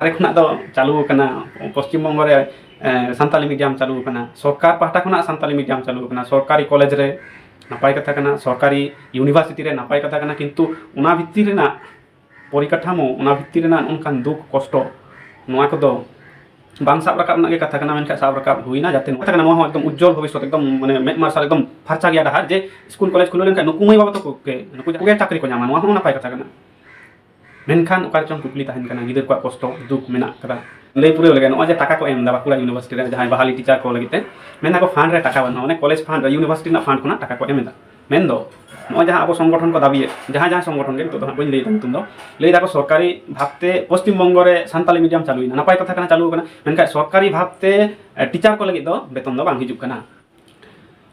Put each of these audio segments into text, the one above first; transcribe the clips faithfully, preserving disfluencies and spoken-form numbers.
ᱚᱸᱰᱮ ᱠᱷᱚᱱᱟᱜ ᱫᱚ ᱪᱟᱹᱞᱩ ᱟᱠᱟᱱᱟ, ᱯᱚᱥᱪᱤᱢ ᱵᱚᱝᱜᱚ ᱨᱮ ᱥᱟᱱᱛᱟᱞᱤ ᱢᱤᱰᱤᱭᱟᱢ ᱪᱟᱹᱞᱩ ᱟᱠᱟᱱᱟ, ᱥᱚᱨᱠᱟᱨ ᱯᱟᱦᱴᱟ ᱠᱷᱚᱱᱟᱜ ᱥᱟᱱᱛᱟᱞᱤ ᱢᱤᱰᱤᱭᱟᱢ ᱪᱟᱹᱞᱩ ᱟᱠᱟᱱᱟ, ᱥᱚᱨᱠᱟᱨᱤ ᱠᱚᱞᱮᱡᱽ ᱨᱮ ᱱᱟᱯᱟᱭ ᱠᱟᱛᱷᱟ ᱠᱟᱱᱟ, ᱥᱚᱨᱠᱟᱨᱤ ᱤᱭᱩᱱᱤᱵᱷᱟᱨᱥᱤᱴᱤ ᱨᱮ ᱱᱟᱯᱟᱭ ᱠᱟᱛᱷᱟ ᱠᱟᱱᱟ, ᱠᱤᱱᱛᱩ ᱚᱱᱟ ᱵᱷᱤᱛᱤᱨ ᱨᱮᱱᱟᱜ ᱯᱚᱨᱤᱠᱟᱴᱷᱟᱢᱳ, ᱚᱱᱟ ᱵᱷᱤᱛᱤᱨ ᱨᱮᱱᱟᱜ ᱚᱱᱠᱟᱱ ᱫᱩᱠ ᱠᱚᱥᱴᱚ, ᱱᱚᱣᱟ ᱠᱚᱫᱚ ᱵᱟᱝ ᱥᱟᱵ ᱨᱟᱠᱟᱵ ᱨᱮᱱᱟᱜ ᱜᱮ ᱠᱟᱛᱷᱟ ᱠᱟᱱᱟ, ᱢᱮᱱᱠᱷᱟᱱ ᱥᱟᱵ ᱨᱟᱠᱟᱵ ᱦᱩᱭᱱᱟ, ᱡᱟᱛᱮ ᱱᱚᱣᱟ ᱠᱟᱛᱷᱟ ᱠᱟᱱᱟ, ᱱᱚᱣᱟ ᱦᱚᱸ ᱮᱠᱫᱚᱢ ᱩᱡᱡᱚᱞ ᱵᱷᱚᱵᱤᱥᱥᱚᱛ, ᱮᱠᱫᱚᱢ ᱢᱟᱱᱮ ᱢᱮᱫ ᱢᱟᱨᱥᱟᱞ, ᱮᱠᱫᱚᱢ ᱯᱷᱟᱨᱪᱟ ᱜᱮᱭᱟ ᱰᱟᱦᱟᱨ, ᱡᱮ ᱥᱠᱩᱞ ᱠᱚᱞᱮᱡᱽ ᱠᱷᱩᱞᱟᱹᱣ ᱞᱮᱱᱠᱷᱟᱱ ᱱᱩᱠᱩ ᱢᱟᱹᱭ ᱵᱟᱵᱟ ᱛᱟᱠᱚ ᱜᱮ, ᱱᱩᱠᱩ ᱡᱟᱦᱟᱸᱭ ᱠᱚᱜᱮ ᱪᱟᱹᱠᱨᱤ ᱠᱚ ᱧᱟᱢᱟ, ᱱᱚᱣᱟ ᱦᱚᱸ ᱱᱟᱯᱟᱭ ᱠᱟᱛᱷᱟ ᱠᱟᱱᱟ᱾ ᱢᱮᱱᱠᱷᱟᱱ ᱚᱠᱟ ᱨᱮᱪᱚᱝ ᱠᱩᱠᱞᱤ ᱛᱟᱦᱮᱱ ᱠᱟᱱᱟ, ᱜᱤᱫᱟᱹᱨ ᱠᱚᱣᱟᱜ ᱠᱚᱥᱴᱚ ᱫᱩᱠ ᱢᱮᱱᱟᱜ ᱠᱟᱫᱟ᱾ ᱞᱟᱹᱭ ᱯᱩᱨᱟᱹᱣ ᱞᱮᱜᱮ, ᱱᱚᱜᱼᱚᱭ ᱡᱮ ᱴᱟᱠᱟ ᱠᱚ ᱮᱢ ᱮᱫᱟ ᱵᱟᱸᱠᱩᱲᱟ ᱤᱭᱩᱱᱤᱵᱷᱟᱨᱥᱤᱴᱤ ᱨᱮ ᱡᱟᱦᱟᱸᱭ ᱵᱟᱦᱟᱞᱤ ᱴᱤᱪᱟᱨ ᱠᱚ ᱞᱟᱹᱜᱤᱫ ᱛᱮ, ᱢᱮᱱ ᱫᱟᱠᱚ ᱯᱷᱟᱱᱰ ᱨᱮ ᱴᱟᱠᱟ ᱵᱟᱹᱱᱩᱜᱼᱟ, ᱢᱟᱱᱮ ᱠᱚᱞᱮᱡᱽ ᱯᱷᱟᱱᱰ ᱨᱮ, ᱤᱭᱩᱱᱤᱵᱷᱟᱨᱥᱤᱴᱤ ᱨᱮᱱᱟᱜ ᱯᱷᱟᱱᱰ ᱠᱷᱚᱱᱟᱜ ᱴᱟᱠᱟ ᱠᱚ ᱮᱢ ᱮᱫᱟ᱾ ᱢᱮᱱᱫᱚ ᱱᱚᱜᱼᱚᱭ ᱡᱟᱦᱟᱸ ᱟᱵᱚ ᱥᱚᱝᱜᱚᱴᱷᱚᱱ ᱠᱚ ᱫᱟᱹᱵᱤᱭᱮᱫ, ᱡᱟᱦᱟᱸ ᱡᱟᱦᱟᱸ ᱥᱚᱝᱜᱚᱴᱷᱚᱱ ᱜᱮ, ᱱᱤᱛᱚᱜ ᱫᱚ ᱦᱟᱸᱜ ᱵᱟᱹᱧ ᱞᱟᱹᱭ ᱮᱫᱟ ᱧᱩᱛᱩᱢ ᱫᱚ, ᱞᱟᱹᱭ ᱫᱟᱠᱚ ᱥᱚᱨᱠᱟᱨᱤ ᱵᱷᱟᱵᱽᱛᱮ ᱯᱚᱥᱪᱤᱢ ᱵᱚᱝᱜᱚ ᱨᱮ ᱥᱟᱱᱛᱟᱞᱤ ᱢᱤᱰᱤᱭᱟᱢ ᱪᱟᱹᱞᱩᱭᱮᱱᱟ, ᱱᱟᱯᱟᱭ ᱠᱟᱛᱷᱟ ᱠᱟᱱᱟ, ᱪᱟᱹᱞᱩ ᱟᱠᱟᱱᱟ, ᱢᱮᱱᱠᱷᱟᱱ ᱥᱚᱨᱠᱟᱨᱤ ᱵᱷᱟᱵᱽᱛᱮ ᱮ, ᱴᱤᱪᱟᱨ ᱠᱚ ᱞᱟᱹᱜᱤᱫ ᱫᱚ ᱵᱮᱛᱚᱱ ᱫᱚ ᱵᱟᱝ ᱦᱤᱡᱩᱜ ᱠᱟᱱᱟ᱾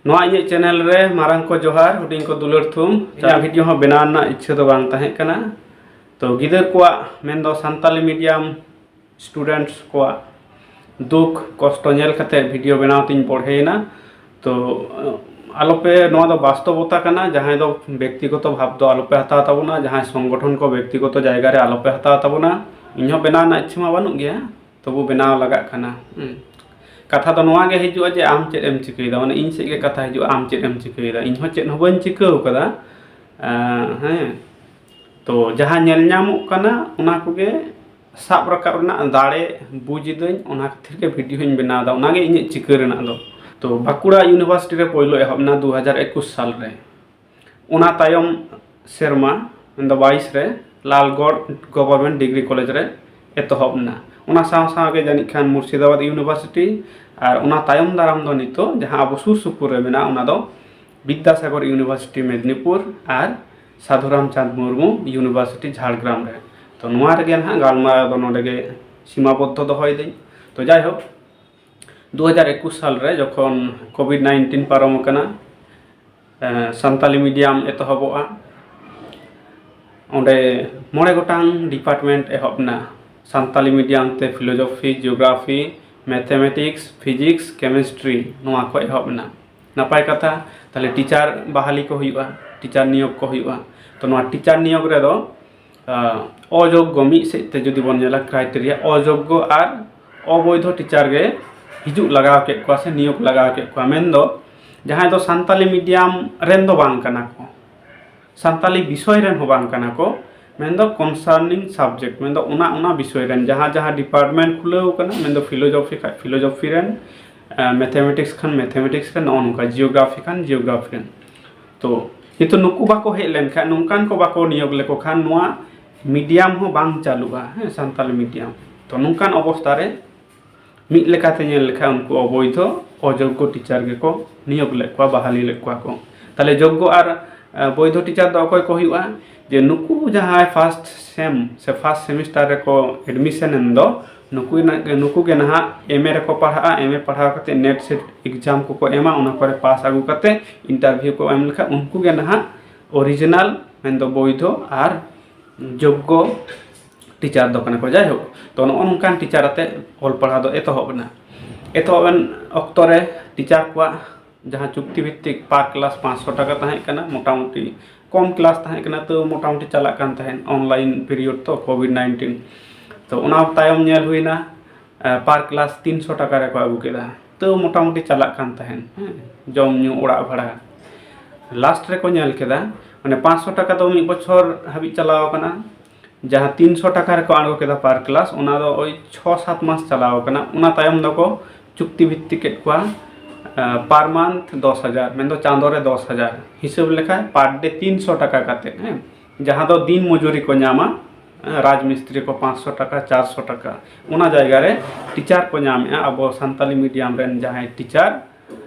ᱱᱚᱣᱟ ᱤᱧᱟᱹᱜ ᱪᱮᱱᱮᱞ ᱨᱮ ᱢᱟᱨᱟᱝ ᱠᱚ ᱡᱚᱦᱟᱨ, ᱦᱩᱰᱤᱧ ᱠᱚ ᱫᱩᱞᱟᱹᱲ ᱛᱷᱩᱢ᱾ ᱤᱧᱟᱹᱜ ᱵᱷᱤᱰᱤᱭᱳ ᱦᱚᱸ ᱵᱮᱱᱟᱣ ᱨᱮᱱᱟᱜ ᱤᱪᱪᱷᱟᱹ ᱫᱚ ᱵᱟᱝ ᱛᱟᱦᱮᱸ ᱠᱟᱱᱟ᱾ ᱛᱚ ᱜᱤᱫᱟᱹᱨ ᱠᱚᱣᱟᱜ ᱢᱮᱱᱫᱚ ᱥᱟᱱᱛᱟᱞᱤ ᱢᱤᱰᱤᱭᱟᱢ ᱥᱴᱩᱰᱮᱱᱴᱥ ᱠᱚᱣᱟᱜ ᱫᱩᱠ ᱠᱚᱥᱴᱚ ᱧᱮᱞ ᱠᱟᱛᱮ ᱵᱷᱤᱰᱤᱭᱳ ᱵᱮᱱᱟᱣ ᱛᱤᱧ ᱵᱚᱲᱦᱮᱭᱮᱱᱟ᱾ ᱛᱚ ᱟᱞᱚᱯᱮ, ᱱᱚᱣᱟ ᱫᱚ ᱵᱟᱥᱛᱚᱵᱚᱛᱟ ᱠᱟᱱᱟ, ᱡᱟᱦᱟᱸᱭ ᱫᱚ ᱵᱮᱠᱛᱤᱜᱚᱛᱚ ᱵᱷᱟᱵᱽ ᱫᱚ ᱟᱞᱚᱯᱮ ᱦᱟᱛᱟᱣ ᱛᱟᱵᱚᱱᱟ, ᱡᱟᱦᱟᱸᱭ ᱥᱚᱝᱜᱚᱴᱷᱚᱱ ᱠᱚ ᱵᱮᱠᱛᱤᱜᱚᱛᱚ ᱡᱟᱭᱜᱟ ᱨᱮ ᱟᱞᱚᱯᱮ ᱦᱟᱛᱟᱣ ᱛᱟᱵᱚᱱᱟ᱾ ᱤᱧᱦᱚᱸ ᱵᱮᱱᱟᱣ ᱨᱮᱱᱟᱜ ᱤᱪᱪᱷᱟᱹ ᱢᱟ ᱵᱟᱹᱱᱩᱜ ᱜᱮᱭᱟ, ᱛᱚᱵᱩ ᱵᱮᱱᱟᱣ ᱞᱟᱜᱟᱜ ᱠᱟᱱᱟ᱾ ᱦᱩᱸ᱾ ᱠᱟᱛᱷᱟ ᱫᱚ ᱱᱚᱣᱟ ᱜᱮ ᱦᱤᱡᱩᱜᱼᱟ ᱡᱮ ᱟᱢ ᱪᱮᱫ ᱮᱢ ᱪᱤᱠᱟᱹᱭᱮᱫᱟ, ᱢᱟᱱᱮ ᱤᱧ ᱥᱮᱫ ᱜᱮ ᱠᱟᱛᱷᱟ ᱦᱤᱡᱩᱜᱼᱟ, ᱟᱢ ᱪᱮᱫ ᱮᱢ ᱪᱤᱠᱟᱹᱭᱮᱫᱟ? ᱤᱧ ᱦᱚᱸ ᱪᱮᱫ ᱦᱚᱸ ᱵᱟᱹᱧ ᱪᱤᱠᱟᱹᱣ ᱠᱟᱫᱟ᱾ ᱟᱸ, ᱦᱮᱸ, ᱛᱚ ᱡᱟᱦᱟᱸ ᱧᱮᱞ ᱧᱟᱢᱚᱜ ᱠᱟᱱᱟ ᱚᱱᱟ ᱠᱚᱜᱮ ᱥᱟᱵ ᱨᱟᱠᱟᱵ ᱨᱮᱱᱟᱜ ᱫᱟᱲᱮ ᱵᱩᱡᱽ ᱮᱫᱟᱹᱧ, ᱚᱱᱟ ᱠᱷᱟᱹᱛᱤᱨ ᱜᱮ ᱵᱷᱤᱰᱤᱭᱳᱧ ᱵᱮᱱᱟᱣ ᱮᱫᱟ, ᱚᱱᱟᱜᱮ ᱤᱧᱟᱹᱜ ᱪᱤᱠᱟᱹ ᱨᱮᱱᱟᱜ ᱫᱚ᱾ ᱛᱚ ᱵᱟᱸᱠᱩᱲᱟ ᱤᱭᱩᱱᱤᱵᱷᱟᱨᱥᱤᱴᱤ ᱨᱮ ᱯᱳᱭᱞᱳ ᱮᱦᱚᱵ ᱮᱱᱟ ᱫᱩ ᱦᱟᱡᱟᱨ ᱮᱠᱩᱥ ᱥᱟᱞ ᱨᱮ᱾ ᱚᱱᱟ ᱛᱟᱭᱚᱢ ᱥᱮᱨᱢᱟ, ᱢᱮᱱᱫᱚ ᱵᱟᱭᱤᱥ ᱨᱮ, ᱞᱟᱞᱜᱚᱲ ᱜᱚᱵᱷᱚᱨᱱᱢᱮᱱᱴ ᱰᱤᱜᱽᱨᱤ ᱠᱚᱞᱮᱡᱽ ᱨᱮ ᱮᱛᱚᱦᱚᱵ ᱮᱱᱟ᱾ ᱚᱱᱟ ᱥᱟᱶ ᱥᱟᱶ ᱜᱮ ᱡᱟᱹᱱᱤᱡ ᱠᱷᱟᱱ ᱢᱩᱨᱥᱤᱫᱟᱵᱟᱫᱽ ᱤᱭᱩᱱᱤᱵᱷᱟᱨᱥᱤᱴᱤ, ᱟᱨ ᱚᱱᱟ ᱛᱟᱭᱚᱢ ᱫᱟᱨᱟᱢ ᱫᱚ ᱱᱤᱛᱚᱜ ᱡᱟᱦᱟᱸ ᱟᱵᱚ ᱥᱩᱨ ᱥᱩᱯᱩᱨ ᱨᱮ ᱢᱮᱱᱟᱜᱼᱟ, ᱚᱱᱟ ᱫᱚ ᱵᱤᱫᱽᱫᱟᱥᱟᱜᱚᱨ ᱤᱭᱩᱱᱤᱵᱷᱟᱨᱥᱤᱴᱤ ᱢᱮᱫᱽᱱᱤᱯᱩᱨ ᱟᱨ ᱥᱟᱫᱷᱩᱨᱟᱢ ᱪᱟᱸᱫᱽ ᱢᱩᱨᱢᱩ ᱤᱭᱩᱱᱤᱵᱷᱟᱨᱥᱤᱴᱤ ᱡᱷᱟᱲᱜᱨᱟᱢ ᱨᱮ᱾ ᱛᱚ ᱱᱚᱣᱟ ᱨᱮᱜᱮ ᱱᱟᱦᱟᱜ ᱜᱟᱞᱢᱟᱨᱟᱣ ᱫᱚ ᱱᱚᱰᱮ ᱜᱮ ᱥᱤᱢᱟᱵᱚᱫᱽᱫᱷᱚ ᱫᱚᱦᱚᱭᱮᱫᱟᱹᱧ᱾ ᱛᱚ ᱡᱟᱭᱦᱳᱠ, ᱫᱩ ᱦᱟᱡᱟᱨ ᱮᱠᱩᱥ ᱥᱟᱞ ᱨᱮ ᱡᱚᱠᱷᱚᱱ ᱠᱳᱵᱷᱤᱰ ᱱᱟᱭᱤᱱᱴᱤᱱ ᱯᱟᱨᱚᱢ ᱟᱠᱟᱱᱟ, ᱮᱸ, ᱥᱟᱱᱛᱟᱞᱤ ᱢᱤᱰᱤᱭᱟᱢ ᱮᱛᱚᱦᱚᱵᱚᱜᱼᱟ᱾ ᱚᱸᱰᱮ ᱢᱚᱬᱮ ᱜᱚᱴᱟᱝ ᱰᱤᱯᱟᱨᱴᱢᱮᱱᱴ ᱮᱦᱚᱵ ᱮᱱᱟ᱾ ᱥᱟᱱᱛᱟᱞᱤ ᱢᱤᱰᱤᱭᱟᱢ ᱛᱮ ᱯᱷᱤᱞᱳᱡᱚᱯᱷᱤ, ᱡᱤᱭᱳᱜᱨᱟᱯᱷᱤ, ᱢᱮᱛᱷᱮᱢᱮᱴᱤᱠᱥ, ᱯᱷᱤᱡᱤᱠᱥ, ᱠᱮᱢᱤᱥᱴᱨᱤ, ᱱᱚᱣᱟ ᱠᱚ ᱮᱦᱚᱵ ᱮᱱᱟ᱾ ᱱᱟᱯᱟᱭ ᱠᱟᱛᱷᱟ, ᱛᱟᱦᱞᱮ ᱴᱤᱪᱟᱨ ᱵᱟᱦᱟᱞᱤ ᱠᱚ ᱦᱩᱭᱩᱜᱼᱟ, ᱴᱤᱪᱟᱨ ᱱᱤᱭᱳᱜᱽ ᱠᱚ ᱦᱩᱭᱩᱜᱼᱟ᱾ ᱛᱚ ᱱᱚᱣᱟ ᱴᱤᱪᱟᱨ ᱱᱤᱭᱳᱜᱽ ᱨᱮᱫᱚ ᱚᱡᱳᱜᱽᱜᱚ, ᱢᱤᱫ ᱥᱮᱫ ᱛᱮ ᱡᱩᱫᱤ ᱵᱚᱱ ᱧᱮᱞᱟ ᱠᱨᱟᱭᱴᱮᱨᱤᱭᱟ, ᱚᱡᱳᱜᱽᱜᱚ ᱟᱨ ᱚᱵᱳᱭᱫᱷᱚ ᱴᱤᱪᱟᱨ ᱜᱮ ᱦᱤᱡᱩᱜ ᱞᱟᱜᱟᱣ ᱠᱮᱫ ᱠᱚᱣᱟ ᱥᱮ ᱱᱤᱭᱳᱜᱽ ᱞᱟᱜᱟᱣ ᱠᱮᱫ ᱠᱚᱣᱟ᱾ ᱢᱮᱱᱫᱚ ᱡᱟᱦᱟᱸᱭ ᱫᱚ ᱥᱟᱱᱛᱟᱞᱤ ᱢᱤᱰᱤᱭᱟᱢ ᱨᱮᱱ ᱫᱚ ᱵᱟᱝ ᱠᱟᱱᱟ ᱠᱚ, ᱥᱟᱱᱛᱟᱞᱤ ᱵᱤᱥᱚᱭ ᱨᱮᱱ ᱦᱚᱸ ᱵᱟᱝ ᱠᱟᱱᱟ ᱠᱚ, ᱢᱮᱱᱫᱚ ᱠᱚᱱᱥᱟᱨᱱᱤᱝ ᱥᱟᱵᱡᱮᱠᱴ, ᱢᱮᱱᱫᱚ ᱚᱱᱟ ᱚᱱᱟ ᱵᱤᱥᱚᱭ ᱨᱮᱱ ᱡᱟᱦᱟᱸ ᱡᱟᱦᱟᱸ ᱰᱤᱯᱟᱨᱴᱢᱮᱱᱴ ᱠᱷᱩᱞᱟᱹᱣ ᱠᱟᱱᱟ, ᱢᱮᱱᱫᱚ ᱯᱷᱤᱞᱳᱡᱚᱯᱷᱤ ᱠᱷᱟᱱ ᱯᱷᱤᱞᱳᱡᱚᱯᱷᱤ ᱨᱮᱱ, ᱢᱮᱛᱷᱮᱢᱮᱴᱤᱠᱥ ᱠᱷᱟᱱ ᱢᱮᱛᱷᱮᱢᱮᱴᱤᱠᱥ ᱨᱮᱱ, ᱱᱚᱜᱼᱚ ᱱᱚᱝᱠᱟ ᱡᱤᱭᱳᱜᱨᱟᱯᱷᱤ ᱠᱷᱟᱱ ᱡᱤᱭᱳᱜᱨᱟᱯᱷᱤ ᱨᱮᱱ᱾ ᱛᱚ ᱱᱤᱛᱚᱜ ᱱᱩᱠᱩ ᱵᱟᱠᱚ ᱦᱮᱡ ᱞᱮᱱᱠᱷᱟᱱ, ᱱᱚᱝᱠᱟᱱ ᱠᱚ ᱵᱟᱠᱚ ᱱᱤᱭᱳᱜᱽ ᱞᱮᱠᱚ ᱠᱷᱟᱱ, ᱱᱚᱣᱟ ᱢᱤᱰᱤᱭᱟᱢ ᱦᱚᱸ ᱵᱟᱝ ᱪᱟᱹᱞᱩᱜᱼᱟ, ᱦᱮᱸ, ᱥᱟᱱᱛᱟᱞᱤ ᱢᱤᱰᱤᱭᱟᱢ᱾ ᱛᱚ ᱱᱚᱝᱠᱟᱱ ᱚᱵᱚᱥᱛᱷᱟ ᱨᱮ ᱢᱤᱫ ᱞᱮᱠᱟᱛᱮ ᱧᱮᱞ ᱞᱮᱠᱷᱟᱱ ᱩᱱᱠᱩ ᱚᱵᱳᱭᱫᱷᱚ ᱚᱡᱳᱜᱽᱜᱚ ᱴᱤᱪᱟᱨ ᱜᱮᱠᱚ ᱱᱤᱭᱳᱜᱽ ᱞᱮᱫ ᱠᱚᱣᱟ, ᱵᱟᱦᱟᱞᱤ ᱞᱮᱫ ᱠᱚᱣᱟ ᱠᱚ᱾ ᱛᱟᱦᱞᱮ ᱡᱳᱜᱽᱜᱚ ᱟᱨ ᱵᱳᱭᱫᱷᱚ ᱴᱤᱪᱟᱨ ᱫᱚ ᱚᱠᱚᱭ ᱠᱚ ᱦᱩᱭᱩᱜᱼᱟ? ᱡᱮ ᱱᱩᱠᱩ ᱡᱟᱦᱟᱸᱭ ᱯᱷᱟᱥᱴ ᱥᱮᱢ ᱥᱮ ᱯᱷᱟᱥᱴ ᱥᱮᱢᱤᱥᱴᱟᱨ ᱨᱮᱠᱚ ᱮᱰᱢᱤᱥᱚᱱ ᱮᱱ ᱫᱚ, ᱱᱩᱠᱩ ᱱᱩᱠᱩ ᱜᱮ ᱱᱟᱦᱟᱜ ᱮᱢ ᱮ ᱨᱮᱠᱚ ᱯᱟᱲᱦᱟᱜᱼᱟ᱾ ᱮᱢ ᱮ ᱯᱟᱲᱦᱟᱣ ᱠᱟᱛᱮ ᱱᱮᱴ ᱥᱮᱴ ᱮᱠᱡᱟᱢ ᱠᱚᱠᱚ ᱮᱢᱟ, ᱚᱱᱟ ᱠᱚᱨᱮ ᱯᱟᱥ ᱟᱹᱜᱩ ᱠᱟᱛᱮ ᱤᱱᱴᱟᱨᱵᱷᱤᱭᱩ ᱠᱚ ᱮᱢ ᱞᱮᱠᱷᱟᱱ ᱩᱱᱠᱩ ᱜᱮ ᱱᱟᱦᱟᱜ ᱚᱨᱤᱡᱤᱱᱟᱞ, ᱢᱮᱱᱫᱚ ᱵᱳᱭᱫᱷᱚ ᱟᱨ ᱡᱳᱜᱽᱜᱚ ᱴᱤᱪᱟᱨ ᱫᱚ ᱠᱟᱱᱟ ᱠᱚ᱾ ᱡᱟᱭᱦᱳᱠ, ᱛᱚ ᱱᱚᱜᱼᱚ ᱱᱚᱝᱠᱟᱱ ᱴᱤᱪᱟᱨ ᱟᱛᱮ ᱚᱞ ᱯᱟᱲᱦᱟᱣ ᱫᱚ ᱮᱛᱚᱦᱚᱵ ᱮᱱᱟ᱾ ᱮᱛᱚᱦᱚᱵ ᱮᱱ ᱚᱠᱛᱚ ᱨᱮ ᱴᱤᱪᱟᱨ ᱠᱚᱣᱟᱜ ᱡᱟᱦᱟᱸ ᱪᱩᱠᱛᱤ ᱵᱷᱤᱛᱛᱤᱠ ᱯᱟᱨ ᱠᱞᱟᱥ ᱯᱟᱸᱪᱥᱚ ᱴᱟᱠᱟ ᱛᱟᱦᱮᱸ ᱠᱟᱱᱟ, ᱢᱚᱴᱟᱢᱩᱴᱤ ᱠᱚᱢ ᱠᱞᱟᱥ ᱛᱟᱦᱮᱸ ᱠᱟᱱᱟ, ᱛᱚ ᱢᱚᱴᱟᱢᱩᱴᱤ ᱪᱟᱞᱟᱜ ᱠᱟᱱ ᱛᱟᱦᱮᱸᱫ ᱚᱱᱞᱟᱭᱤᱱ ᱯᱤᱨᱤᱭᱳᱰ ᱛᱚ ᱠᱳᱵᱷᱤᱰ ᱱᱟᱭᱤᱱᱴᱤᱱ᱾ ᱛᱚ ᱚᱱᱟ ᱛᱟᱭᱚᱢ ᱧᱮᱞ ᱦᱩᱭᱱᱟ, ᱯᱟᱨ ᱠᱞᱟᱥ ᱛᱤᱱᱥᱚ ᱴᱟᱠᱟ ᱨᱮᱠᱚ ᱟᱹᱜᱩ ᱠᱮᱫᱟ, ᱛᱚ ᱢᱚᱴᱟᱢᱩᱴᱤ ᱪᱟᱞᱟᱜ ᱠᱟᱱ ᱛᱟᱦᱮᱸᱫ, ᱦᱮᱸ, ᱡᱚᱢ ᱧᱩ ᱚᱲᱟᱜ ᱵᱷᱟᱲᱟ᱾ ᱞᱟᱥᱴ ᱨᱮᱠᱚ ᱧᱮᱞ ᱠᱮᱫᱟ, ᱢᱟᱱᱮ ᱯᱟᱸᱪᱥᱚ ᱴᱟᱠᱟ ᱫᱚ ᱢᱤᱫ ᱵᱚᱪᱷᱚᱨ ᱦᱟᱹᱵᱤᱡ ᱪᱟᱞᱟᱣ ᱟᱠᱟᱱᱟ᱾ ᱡᱟᱦᱟᱸ ᱛᱤᱱᱥᱚ ᱴᱟᱠᱟ ᱨᱮᱠᱚ ᱟᱬᱜᱚ ᱠᱮᱫᱟ ᱯᱟᱨ ᱠᱞᱟᱥ, ᱚᱱᱟ ᱫᱚ ᱳᱭ ᱪᱷᱚ ᱥᱟᱛ ᱢᱟᱥ ᱪᱟᱞᱟᱣ ᱟᱠᱟᱱᱟ᱾ ᱚᱱᱟ ᱛᱟᱭᱚᱢ ᱫᱚᱠᱚ ᱪᱩᱠᱛᱤ ᱵᱷᱤᱛᱛᱤ ᱠᱮᱫ ᱠᱚᱣᱟ, ᱯᱟᱨ ᱢᱟᱱᱛᱷ ᱫᱚᱥ ᱦᱟᱡᱟᱨ, ᱢᱮᱱᱫᱚ ᱪᱟᱸᱫᱳ ᱨᱮ ᱫᱚᱥ ᱦᱟᱡᱟᱨ᱾ ᱦᱤᱥᱟᱹᱵ ᱞᱮᱠᱷᱟᱱ ᱯᱟᱨ ᱰᱮ ᱛᱤᱱᱥᱚ ᱴᱟᱠᱟ ᱠᱟᱛᱮ, ᱦᱮᱸ, ᱡᱟᱦᱟᱸ ᱫᱚ ᱫᱤᱱ ᱢᱚᱡᱩᱨᱤ ᱠᱚ ᱧᱟᱢᱟ, ᱨᱟᱡᱽ ᱢᱤᱥᱛᱨᱤ ᱠᱚ ᱯᱟᱸᱪᱥᱚ ᱴᱟᱠᱟ, ᱪᱟᱨᱥᱚ ᱴᱟᱠᱟ, ᱚᱱᱟ ᱡᱟᱭᱜᱟ ᱨᱮ ᱴᱤᱪᱟᱨ ᱠᱚ ᱧᱟᱢᱮᱜᱼᱟ, ᱟᱵᱚ ᱥᱟᱱᱛᱟᱞᱤ ᱢᱤᱰᱤᱭᱟᱢ ᱨᱮᱱ ᱡᱟᱦᱟᱸᱭ ᱴᱤᱪᱟᱨ,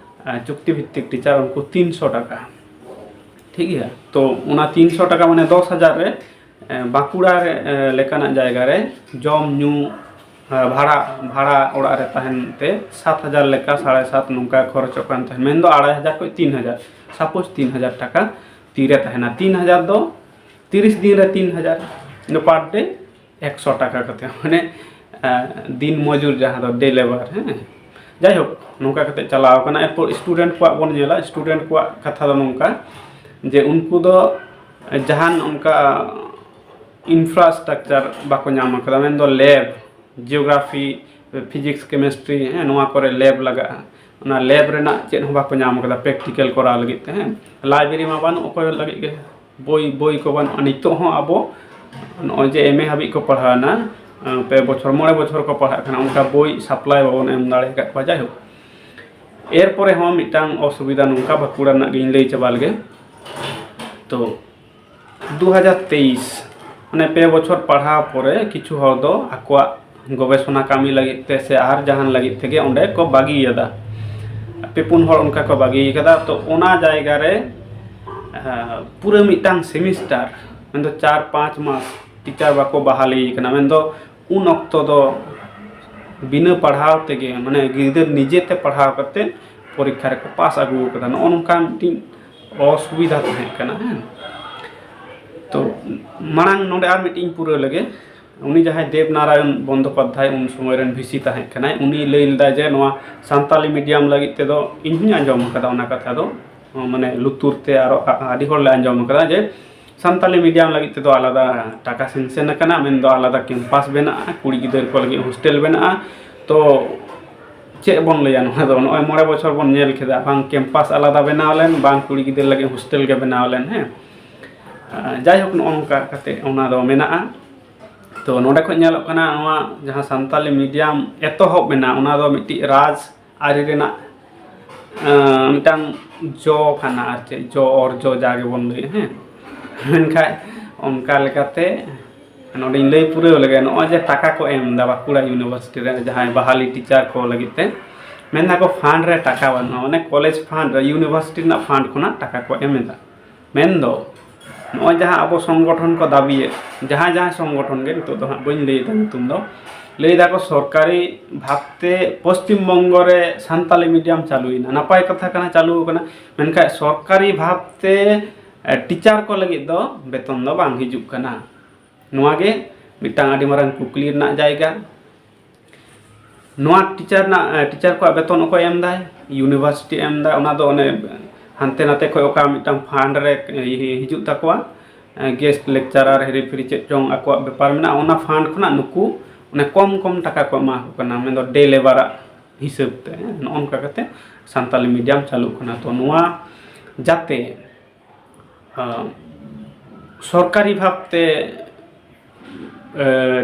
ᱪᱩᱠᱛᱤ ᱵᱷᱤᱛᱛᱤᱠ ᱴᱤᱪᱟᱨ, ᱩᱱᱠᱩ ᱛᱤᱱᱥᱚ ᱴᱟᱠᱟ᱾ ᱴᱷᱤᱠ ᱜᱮᱭᱟ, ᱛᱚ ᱚᱱᱟ ᱛᱤᱱᱥᱚ ᱴᱟᱠᱟ ᱢᱟᱱᱮ ᱫᱚᱥ ᱦᱟᱡᱟᱨ ᱨᱮ, ᱵᱟᱸᱠᱩᱲᱟ ᱨᱮ ᱞᱮᱠᱟᱱᱟᱜ ᱡᱟᱭᱜᱟ ᱨᱮ ᱡᱚᱢ ᱧᱩ, ᱵᱷᱟᱲᱟ, ᱵᱷᱟᱲᱟ ᱚᱲᱟᱜ ᱨᱮ ᱛᱟᱦᱮᱱ ᱛᱮ ᱥᱟᱛ ᱦᱟᱡᱟᱨ ᱞᱮᱠᱟ, ᱥᱟᱲᱮ ᱥᱟᱛ ᱱᱚᱝᱠᱟ ᱠᱷᱚᱨᱚᱪᱚᱜ ᱠᱟᱱ ᱛᱟᱦᱮᱸᱫ, ᱢᱮᱱᱫᱚ ᱟᱲᱟᱭ ᱦᱟᱡᱟᱨ ᱠᱷᱚᱱ ᱛᱤᱱ ᱦᱟᱡᱟᱨ, ᱥᱟᱯᱳᱡᱽ ᱛᱤᱱ ᱦᱟᱡᱟᱨ ᱴᱟᱠᱟ ᱛᱤᱨᱮ ᱛᱟᱦᱮᱱᱟ᱾ ᱛᱤᱱ ᱦᱟᱡᱟᱨ ᱫᱚ ᱛᱤᱨᱤᱥ ᱫᱤᱱ ᱨᱮ ᱛᱤᱱ ᱦᱟᱡᱟᱨ, ᱯᱟᱨ ᱰᱮ ᱮᱠᱥᱚ ᱴᱟᱠᱟ ᱠᱟᱛᱮ, ᱢᱟᱱᱮ ᱫᱤᱱ ᱢᱚᱡᱩᱨ ᱡᱟᱦᱟᱸ ᱫᱚ ᱰᱮ ᱞᱮᱵᱟᱨ, ᱦᱮᱸ᱾ ᱡᱟᱭᱦᱳᱠ, ᱱᱚᱝᱠᱟ ᱠᱟᱛᱮ ᱪᱟᱞᱟᱣ ᱟᱠᱟᱱᱟ᱾ ᱮᱨᱯᱚᱨ ᱥᱴᱩᱰᱮᱱᱴ ᱠᱚᱣᱟᱜ ᱵᱚᱱ ᱧᱮᱞᱟ᱾ ᱥᱴᱩᱰᱮᱱᱴ ᱠᱚᱣᱟᱜ ᱠᱟᱛᱷᱟ ᱫᱚ ᱱᱚᱝᱠᱟ, ᱡᱮ ᱩᱱᱠᱩ ᱫᱚ ᱡᱟᱦᱟᱱ ᱚᱱᱠᱟ ᱤᱱᱯᱷᱨᱟᱥᱴᱨᱟᱠᱪᱟᱨ ᱵᱟᱠᱚ ᱧᱟᱢ ᱟᱠᱟᱫᱟ, ᱢᱮᱱᱫᱚ ᱞᱮᱵᱽ, ᱡᱤᱭᱳᱜᱨᱟᱯᱷᱤ, ᱯᱷᱤᱡᱤᱠᱥ, ᱠᱮᱢᱤᱥᱴᱨᱤ, ᱦᱮᱸ, ᱱᱚᱣᱟ ᱠᱚᱨᱮ ᱞᱮᱵᱽ ᱞᱟᱜᱟᱜᱼᱟ, ᱚᱱᱟ ᱞᱮᱵᱽ ᱨᱮᱱᱟᱜ ᱪᱮᱫ ᱦᱚᱸ ᱵᱟᱠᱚ ᱧᱟᱢ ᱟᱠᱟᱫᱟ ᱯᱨᱮᱠᱴᱤᱠᱮᱞ ᱠᱚᱨᱟᱣ ᱞᱟᱹᱜᱤᱫ ᱛᱮ᱾ ᱦᱮᱸ, ᱞᱟᱭᱵᱨᱮᱨᱤ ᱢᱟ ᱵᱟᱹᱱᱩᱜ ᱚᱠᱚᱭ ᱞᱟᱹᱜᱤᱫ ᱜᱮ, ᱵᱳᱭ ᱵᱳᱭ ᱠᱚ ᱵᱟᱹᱱᱩᱜᱼᱟ᱾ ᱱᱤᱛᱚᱜ ᱦᱚᱸ ᱟᱵᱚ ᱱᱚᱜᱼᱚᱭ ᱡᱮ ᱮᱢ ᱮ ᱦᱟᱹᱵᱤᱡ ᱠᱚ ᱯᱟᱲᱦᱟᱣᱱᱟ, ᱯᱮ ᱵᱚᱪᱷᱚᱨ ᱢᱚᱬᱮ ᱵᱚᱪᱷᱚᱨ ᱠᱚ ᱯᱟᱲᱦᱟᱜ ᱠᱟᱱᱟ, ᱚᱱᱠᱟ ᱵᱳᱭ ᱥᱟᱯᱞᱟᱭ ᱵᱟᱵᱚᱱ ᱮᱢ ᱫᱟᱲᱮ ᱟᱠᱟᱫ ᱠᱚᱣᱟ᱾ ᱡᱟᱭᱦᱳᱠ, ᱮᱨᱯᱚᱨᱮ ᱦᱚᱸ ᱢᱤᱫᱴᱟᱝ ᱚᱥᱩᱵᱤᱫᱷᱟ ᱱᱚᱝᱠᱟ ᱵᱟᱸᱠᱩᱲᱟ ᱨᱮᱱᱟᱜ ᱜᱤᱧ ᱞᱟᱹᱭ ᱪᱟᱵᱟ ᱞᱮᱜᱮ᱾ ᱛᱚ ᱫᱩ ᱦᱟᱡᱟᱨ ᱛᱮᱭᱤᱥ, ᱢᱟᱱᱮ ᱯᱮ ᱵᱚᱪᱷᱚᱨ ᱯᱟᱲᱦᱟᱣ ᱯᱚᱨᱮ ᱠᱤᱪᱷᱩ ᱦᱚᱲ ᱫᱚ ᱟᱠᱚᱣᱟᱜ ᱜᱚᱵᱮᱥᱚᱱᱟ ᱠᱟᱹᱢᱤ ᱞᱟᱹᱜᱤᱫ ᱛᱮ ᱥᱮ ᱟᱨ ᱡᱟᱦᱟᱱ ᱞᱟᱹᱜᱤᱫ ᱛᱮᱜᱮ ᱚᱸᱰᱮ ᱠᱚ ᱵᱟᱹᱜᱤᱭᱟᱫᱟ᱾ ᱯᱮ ᱯᱩᱱ ᱦᱚᱲ ᱚᱱᱠᱟ ᱠᱚ ᱵᱟᱹᱜᱤ ᱠᱟᱫᱟ᱾ ᱛᱚ ᱚᱱᱟ ᱡᱟᱭᱜᱟ ᱨᱮ ᱟᱸ, ᱯᱩᱨᱟᱹ ᱢᱤᱫᱴᱟᱝ ᱥᱮᱢᱤᱥᱴᱟᱨ, ᱢᱮᱱᱫᱚ ᱪᱟᱨ ᱯᱟᱸᱪ ᱢᱟᱥ ᱴᱤᱪᱟᱨ ᱵᱟᱠᱚ ᱵᱟᱦᱟᱞᱤ ᱠᱟᱱᱟ, ᱢᱮᱱᱫᱚ ᱩᱱ ᱚᱠᱛᱚ ᱫᱚ ᱵᱤᱱᱟᱹ ᱯᱟᱲᱦᱟᱣ ᱛᱮᱜᱮ, ᱢᱟᱱᱮ ᱜᱤᱫᱟᱹᱨ ᱱᱤᱡᱮᱛᱮ ᱯᱟᱲᱦᱟᱣ ᱠᱟᱛᱮ ᱯᱚᱨᱤᱠᱠᱷᱟ ᱨᱮᱠᱚ ᱯᱟᱥ ᱟᱹᱜᱩ ᱠᱟᱫᱟ᱾ ᱱᱚᱜᱼᱚ ᱱᱚᱝᱠᱟ ᱢᱤᱫᱴᱤᱡ ᱚᱥᱩᱵᱤᱫᱷᱟ ᱛᱟᱦᱮᱸ ᱠᱟᱱᱟ᱾ ᱦᱮᱸ, ᱛᱚ ᱢᱟᱲᱟᱝ ᱱᱚᱰᱮ ᱟᱨ ᱢᱤᱫᱴᱤᱡ ᱤᱧ ᱯᱩᱨᱟᱹᱣ ᱞᱮᱜᱮ᱾ ᱩᱱᱤ ᱡᱟᱦᱟᱸᱭ ᱫᱮᱵᱽ ᱱᱟᱨᱟᱭᱚᱱ ᱵᱚᱱᱫᱳᱯᱟᱫᱽᱫᱷᱟᱭ ᱩᱱ ᱥᱚᱢᱚᱭ ᱨᱮᱱ ᱵᱷᱤᱥᱤ ᱛᱟᱦᱮᱸ ᱠᱟᱱᱟᱭ, ᱩᱱᱤ ᱞᱟᱹᱭ ᱞᱮᱫᱟᱭ ᱡᱮ ᱱᱚᱣᱟ ᱥᱟᱱᱛᱟᱞᱤ ᱢᱤᱰᱤᱭᱟᱢ ᱞᱟᱹᱜᱤᱫ ᱛᱮᱫᱚ, ᱤᱧ ᱦᱚᱸᱧ ᱟᱸᱡᱚᱢ ᱟᱠᱟᱫᱟ ᱚᱱᱟ ᱠᱟᱛᱷᱟ ᱫᱚ, ᱢᱟᱱᱮ ᱞᱩᱛᱩᱨ ᱛᱮ ᱟᱨᱚ ᱟ-, ᱟᱹᱰᱤ ᱦᱚᱲ ᱞᱮ ᱟᱸᱡᱚᱢ ᱟᱠᱟᱫᱟ ᱡᱮ ᱥᱟᱱᱛᱟᱞᱤ ᱢᱤᱰᱤᱭᱟᱢ ᱞᱟᱹᱜᱤᱫ ᱛᱮᱫᱚ ᱟᱞᱟᱫᱟ ᱴᱟᱠᱟ ᱥᱮᱱᱥᱮᱱ ᱟᱠᱟᱱᱟ, ᱢᱮᱱᱫᱚ ᱟᱞᱟᱫᱟ ᱠᱮᱢᱯᱟᱥ ᱵᱮᱱᱟᱜᱼᱟ, ᱠᱩᱲᱤ ᱜᱤᱫᱟᱹᱨ ᱠᱚ ᱞᱟᱹᱜᱤᱫ ᱦᱳᱥᱴᱮᱞ ᱵᱮᱱᱟᱜᱼᱟ᱾ ᱛᱚ ᱪᱮᱫ ᱵᱚᱱ ᱞᱟᱹᱭᱟ, ᱱᱚᱣᱟ ᱫᱚ ᱱᱚᱜᱼᱚᱭ ᱢᱚᱬᱮ ᱵᱚᱪᱷᱚᱨ ᱵᱚᱱ ᱧᱮᱞ ᱠᱮᱫᱟ, ᱵᱟᱝ ᱠᱮᱢᱯᱟᱥ ᱟᱞᱟᱫᱟ ᱵᱮᱱᱟᱣ ᱞᱮᱱ, ᱵᱟᱝ ᱠᱩᱲᱤ ᱜᱤᱫᱟᱹᱨ ᱞᱟᱹᱜᱤᱫ ᱦᱳᱥᱴᱮᱞ ᱜᱮ ᱵᱮᱱᱟᱣ ᱞᱮᱱ᱾ ᱦᱮᱸ, ᱟᱨ ᱡᱟᱭᱦᱳᱠ, ᱱᱚᱜᱼᱚ ᱱᱚᱝᱠᱟ ᱠᱟᱛᱮ ᱚᱱᱟ ᱫᱚ ᱢᱮᱱᱟᱜᱼᱟ᱾ ᱛᱚ ᱱᱚᱰᱮ ᱠᱷᱚᱱ ᱧᱮᱞᱚᱜ ᱠᱟᱱᱟ, ᱱᱚᱣᱟ ᱡᱟᱦᱟᱸ ᱥᱟᱱᱛᱟᱞᱤ ᱢᱤᱰᱤᱭᱟᱢ ᱮᱛᱚᱦᱚᱵ ᱮᱱᱟ, ᱚᱱᱟ ᱫᱚ ᱢᱤᱫᱴᱤᱡ ᱨᱟᱡᱽ ᱟᱹᱨᱤ ᱨᱮᱱᱟᱜ, ᱟᱸ, ᱢᱤᱫᱴᱟᱝ ᱡᱚ ᱠᱟᱱᱟ, ᱟᱨ ᱪᱮᱫ ᱡᱚ ᱚᱨᱡᱚ ᱡᱟ ᱜᱮᱵᱚᱱ ᱞᱟᱹᱭᱟ᱾ ᱦᱮᱸ, ᱢᱮᱱᱠᱷᱟᱱ ᱚᱱᱠᱟ ᱞᱮᱠᱟᱛᱮ ᱱᱚᱰᱮᱧ ᱞᱟᱹᱭ ᱯᱩᱨᱟᱹᱣ ᱞᱮᱜᱮ, ᱱᱚᱜᱼᱚᱭ ᱡᱮ ᱴᱟᱠᱟ ᱠᱚ ᱮᱢ ᱮᱫᱟ ᱵᱟᱸᱠᱩᱲᱟ ᱤᱭᱩᱱᱤᱵᱷᱟᱨᱥᱤᱴᱤ ᱨᱮ ᱡᱟᱦᱟᱸᱭ ᱵᱟᱦᱟᱞᱤ ᱴᱤᱪᱟᱨ ᱠᱚ ᱞᱟᱹᱜᱤᱫ ᱛᱮ, ᱢᱮᱱ ᱫᱟᱠᱚ ᱯᱷᱟᱱᱰ ᱨᱮ ᱴᱟᱠᱟ ᱵᱟᱹᱱᱩᱜᱼᱟ, ᱢᱟᱱᱮ ᱠᱚᱞᱮᱡᱽ ᱯᱷᱟᱱᱰ ᱨᱮ, ᱤᱭᱩᱱᱤᱵᱷᱟᱨᱥᱤᱴᱤ ᱨᱮᱱᱟᱜ ᱯᱷᱟᱱᱰ ᱠᱷᱚᱱᱟᱜ ᱴᱟᱠᱟ ᱠᱚ ᱮᱢ ᱮᱫᱟ᱾ ᱢᱮᱱᱫᱚ ᱱᱚᱜᱼᱚᱭ ᱡᱟᱦᱟᱸ ᱟᱵᱚ ᱥᱚᱝᱜᱚᱴᱷᱚᱱ ᱠᱚ ᱫᱟᱹᱵᱤᱭᱮᱫ, ᱡᱟᱦᱟᱸ ᱡᱟᱦᱟᱸ ᱥᱚᱝᱜᱚᱴᱷᱚᱱ ᱜᱮ, ᱱᱤᱛᱚᱜ ᱫᱚ ᱦᱟᱸᱜ ᱵᱟᱹᱧ ᱞᱟᱹᱭᱮᱫᱟ ᱧᱩᱛᱩᱢ ᱫᱚ, ᱞᱟᱹᱭ ᱫᱟᱠᱚ ᱥᱚᱨᱠᱟᱨᱤ ᱵᱷᱟᱵᱽᱛᱮ ᱯᱚᱥᱪᱤᱢ ᱵᱚᱝᱜᱚ ᱨᱮ ᱥᱟᱱᱛᱟᱞᱤ ᱢᱤᱰᱤᱭᱟᱢ ᱪᱟᱹᱞᱩᱭᱮᱱᱟ, ᱱᱟᱯᱟᱭ ᱠᱟᱛᱷᱟ ᱠᱟᱱᱟ, ᱪᱟᱹᱞᱩ ᱟᱠᱟᱱᱟ, ᱢᱮᱱᱠᱷᱟᱱ ᱥᱚᱨᱠᱟᱨᱤ ᱵᱷᱟᱵᱽᱛᱮ, ᱮ, ᱴᱤᱪᱟᱨ ᱠᱚ ᱞᱟᱹᱜᱤᱫ ᱫᱚ ᱵᱮᱛᱚᱱ ᱫᱚ ᱵᱟᱝ ᱦᱤᱡᱩᱜ ᱠᱟᱱᱟ᱾ ᱱᱚᱣᱟ ᱜᱮ ᱢᱤᱫᱴᱟᱝ ᱟᱹᱰᱤ ᱢᱟᱨᱟᱝ ᱠᱩᱠᱞᱤ ᱨᱮᱱᱟᱜ ᱡᱟᱭᱜᱟ᱾ ᱱᱚᱣᱟ ᱴᱤᱪᱟᱨ ᱨᱮᱱᱟᱜ, ᱮ, ᱴᱤᱪᱟᱨ ᱠᱚᱣᱟᱜ ᱵᱮᱛᱚᱱ ᱚᱠᱚᱭ ᱮᱢ ᱫᱟᱭ? ᱤᱭᱩᱱᱤᱵᱷᱟᱨᱥᱤᱴᱤ ᱮᱢ ᱫᱟᱭ, ᱚᱱᱟ ᱫᱚ ᱚᱱᱮ ᱦᱟᱱᱛᱮ ᱱᱟᱛᱮ ᱠᱷᱚᱱ ᱚᱠᱟ ᱢᱤᱫᱴᱟᱝ ᱯᱷᱟᱱᱰ ᱨᱮ, ᱮ, ᱦᱤᱡᱩᱜ ᱛᱟᱠᱚᱣᱟ, ᱜᱮᱥᱴ ᱞᱮᱠᱪᱟᱨᱟᱨ ᱦᱤᱨᱤ ᱯᱷᱤᱨᱤ ᱪᱮᱫ ᱪᱚᱝ ᱟᱠᱚᱣᱟᱜ ᱵᱮᱯᱟᱨ ᱢᱮᱱᱟᱜᱼᱟ, ᱚᱱᱟ ᱯᱷᱟᱱᱰ ᱠᱷᱚᱱᱟᱜ ᱱᱩᱠᱩ ᱚᱱᱮ ᱠᱚᱢ ᱠᱚᱢ ᱴᱟᱠᱟ ᱠᱚ ᱮᱢᱟ ᱠᱚ ᱠᱟᱱᱟ, ᱢᱮᱱᱫᱚ ᱰᱮ ᱞᱮᱵᱟᱨᱟᱜ ᱦᱤᱥᱟᱹᱵ ᱛᱮ᱾ ᱱᱚᱜᱼᱚ ᱱᱚᱝᱠᱟ ᱠᱟᱛᱮ ᱥᱟᱱᱛᱟᱞᱤ ᱢᱤᱰᱤᱭᱟᱢ ᱪᱟᱹᱞᱩᱜ ᱠᱟᱱᱟ᱾ ᱛᱚ ᱱᱚᱣᱟ ᱡᱟᱛᱮ ᱟᱸ, ᱥᱚᱨᱠᱟᱨᱤ ᱵᱷᱟᱵᱽᱛᱮ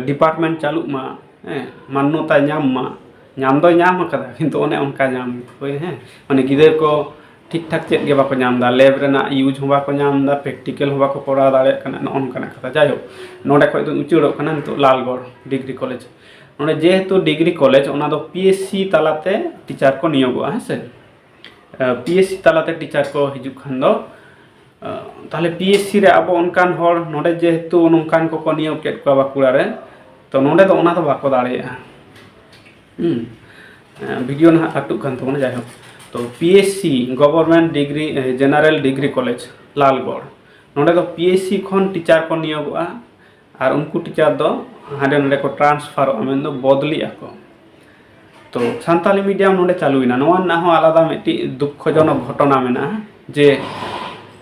ᱰᱤᱯᱟᱨᱴᱢᱮᱱᱴ ᱪᱟᱹᱞᱩᱜ ᱢᱟ, ᱦᱮᱸ, ᱢᱟᱱᱱᱚᱛᱟ ᱧᱟᱢ ᱢᱟ᱾ ᱧᱟᱢ ᱫᱚᱭ ᱧᱟᱢ ᱟᱠᱟᱫᱟ, ᱠᱤᱱᱛᱩ ᱚᱱᱮ ᱚᱱᱠᱟ ᱧᱟᱢ ᱦᱳᱭ, ᱦᱮᱸ, ᱢᱟᱱᱮ ᱜᱤᱫᱟᱹᱨ ᱠᱚ ᱴᱷᱤᱠ ᱴᱷᱟᱠ ᱪᱮᱫ ᱜᱮ ᱵᱟᱠᱚ ᱧᱟᱢ ᱮᱫᱟ, ᱞᱮᱵ ᱨᱮᱱᱟᱜ ᱤᱭᱩᱡᱽ ᱦᱚᱸ ᱵᱟᱠᱚ ᱧᱟᱢ ᱮᱫᱟ, ᱯᱨᱮᱠᱴᱤᱠᱮᱞ ᱦᱚᱸ ᱵᱟᱠᱚ ᱠᱚᱨᱟᱣ ᱫᱟᱲᱮᱭᱟᱜ ᱠᱟᱱᱟ, ᱱᱚᱜᱼᱚ ᱱᱚᱝᱠᱟᱱᱟᱜ ᱠᱟᱛᱷᱟ᱾ ᱡᱟᱭᱦᱳᱠ, ᱱᱚᱰᱮ ᱠᱷᱚᱡ ᱫᱚᱧ ᱩᱪᱟᱹᱲᱚᱜ ᱠᱟᱱᱟ ᱱᱤᱛᱚᱜ ᱞᱟᱞᱜᱚᱲ ᱰᱤᱜᱽᱨᱤ ᱠᱚᱞᱮᱡᱽ᱾ ᱱᱚᱰᱮ ᱡᱮᱦᱮᱛᱩ ᱰᱤᱜᱽᱨᱤ ᱠᱚᱞᱮᱡᱽ, ᱚᱱᱟ ᱫᱚ ᱯᱤ ᱮᱭᱤᱪ ᱥᱤ ᱛᱟᱞᱟᱛᱮ ᱴᱤᱪᱟᱨ ᱠᱚ ᱱᱤᱭᱳᱜᱚᱜᱼᱟ, ᱦᱮᱸ ᱥᱮ? ᱯᱤ ᱮᱭᱤᱪ ᱥᱤ ᱛᱟᱞᱟᱛᱮ ᱴᱤᱪᱟᱨ ᱠᱚ ᱦᱤᱡᱩᱜ ᱠᱷᱟᱱ ᱫᱚ, ᱛᱟᱦᱞᱮ ᱯᱤ ᱮᱭᱤᱪ ᱥᱤ ᱨᱮ ᱟᱵᱚ ᱚᱱᱠᱟᱱ ᱦᱚᱲ, ᱱᱚᱰᱮ ᱡᱮᱦᱮᱛᱩ ᱱᱚᱝᱠᱟᱱ ᱠᱚᱠᱚ ᱱᱤᱭᱳᱜᱽ ᱠᱮᱫ ᱠᱚᱣᱟ ᱵᱟᱸᱠᱩᱲᱟ ᱨᱮ, ᱛᱚ ᱱᱚᱰᱮ ᱫᱚ ᱚᱱᱟ ᱫᱚ ᱵᱟᱠᱚ ᱫᱟᱲᱮᱭᱟᱜᱼᱟ᱾ ᱦᱩᱸ᱾ ᱵᱷᱤᱰᱤᱭᱳ ᱱᱟᱦᱟᱜ ᱠᱟᱴᱩᱜ ᱠᱟᱱ ᱛᱟᱵᱚᱱᱟ, ᱡᱟᱭᱦᱳᱠ᱾ ᱛᱚ P H C, government degree, general degree college, Lalgarh, ᱱᱚᱰᱮ ᱫᱚ ᱯᱤ ᱮᱭᱤᱪ ᱥᱤ ᱠᱷᱚᱱ ᱴᱤᱪᱟᱨ ᱠᱚ ᱱᱤᱭᱳᱜᱚᱜᱼᱟ᱾ ᱟᱨ ᱩᱱᱠᱩ ᱴᱤᱪᱟᱨ ᱫᱚ ᱦᱟᱸᱰᱮ ᱱᱚᱰᱮ ᱠᱚ ᱴᱨᱟᱱᱥᱯᱷᱟᱨᱚᱜᱼᱟ, ᱢᱮᱱᱫᱚ ᱵᱚᱫᱞᱤᱜ ᱟᱠᱚ᱾ ᱛᱚ ᱥᱟᱱᱛᱟᱞᱤ ᱢᱤᱰᱤᱭᱟᱢ ᱱᱚᱰᱮ ᱪᱟᱹᱞᱩᱭᱮᱱᱟ, ᱱᱚᱣᱟ ᱨᱮᱱᱟᱜ ᱦᱚᱸ ᱟᱞᱟᱫᱟ ᱢᱤᱫᱴᱤᱡ ᱫᱩᱠᱠᱷᱚᱡᱚᱱᱚᱠ ᱜᱷᱚᱴᱚᱱᱟ ᱢᱮᱱᱟᱜᱼᱟ ᱡᱮ,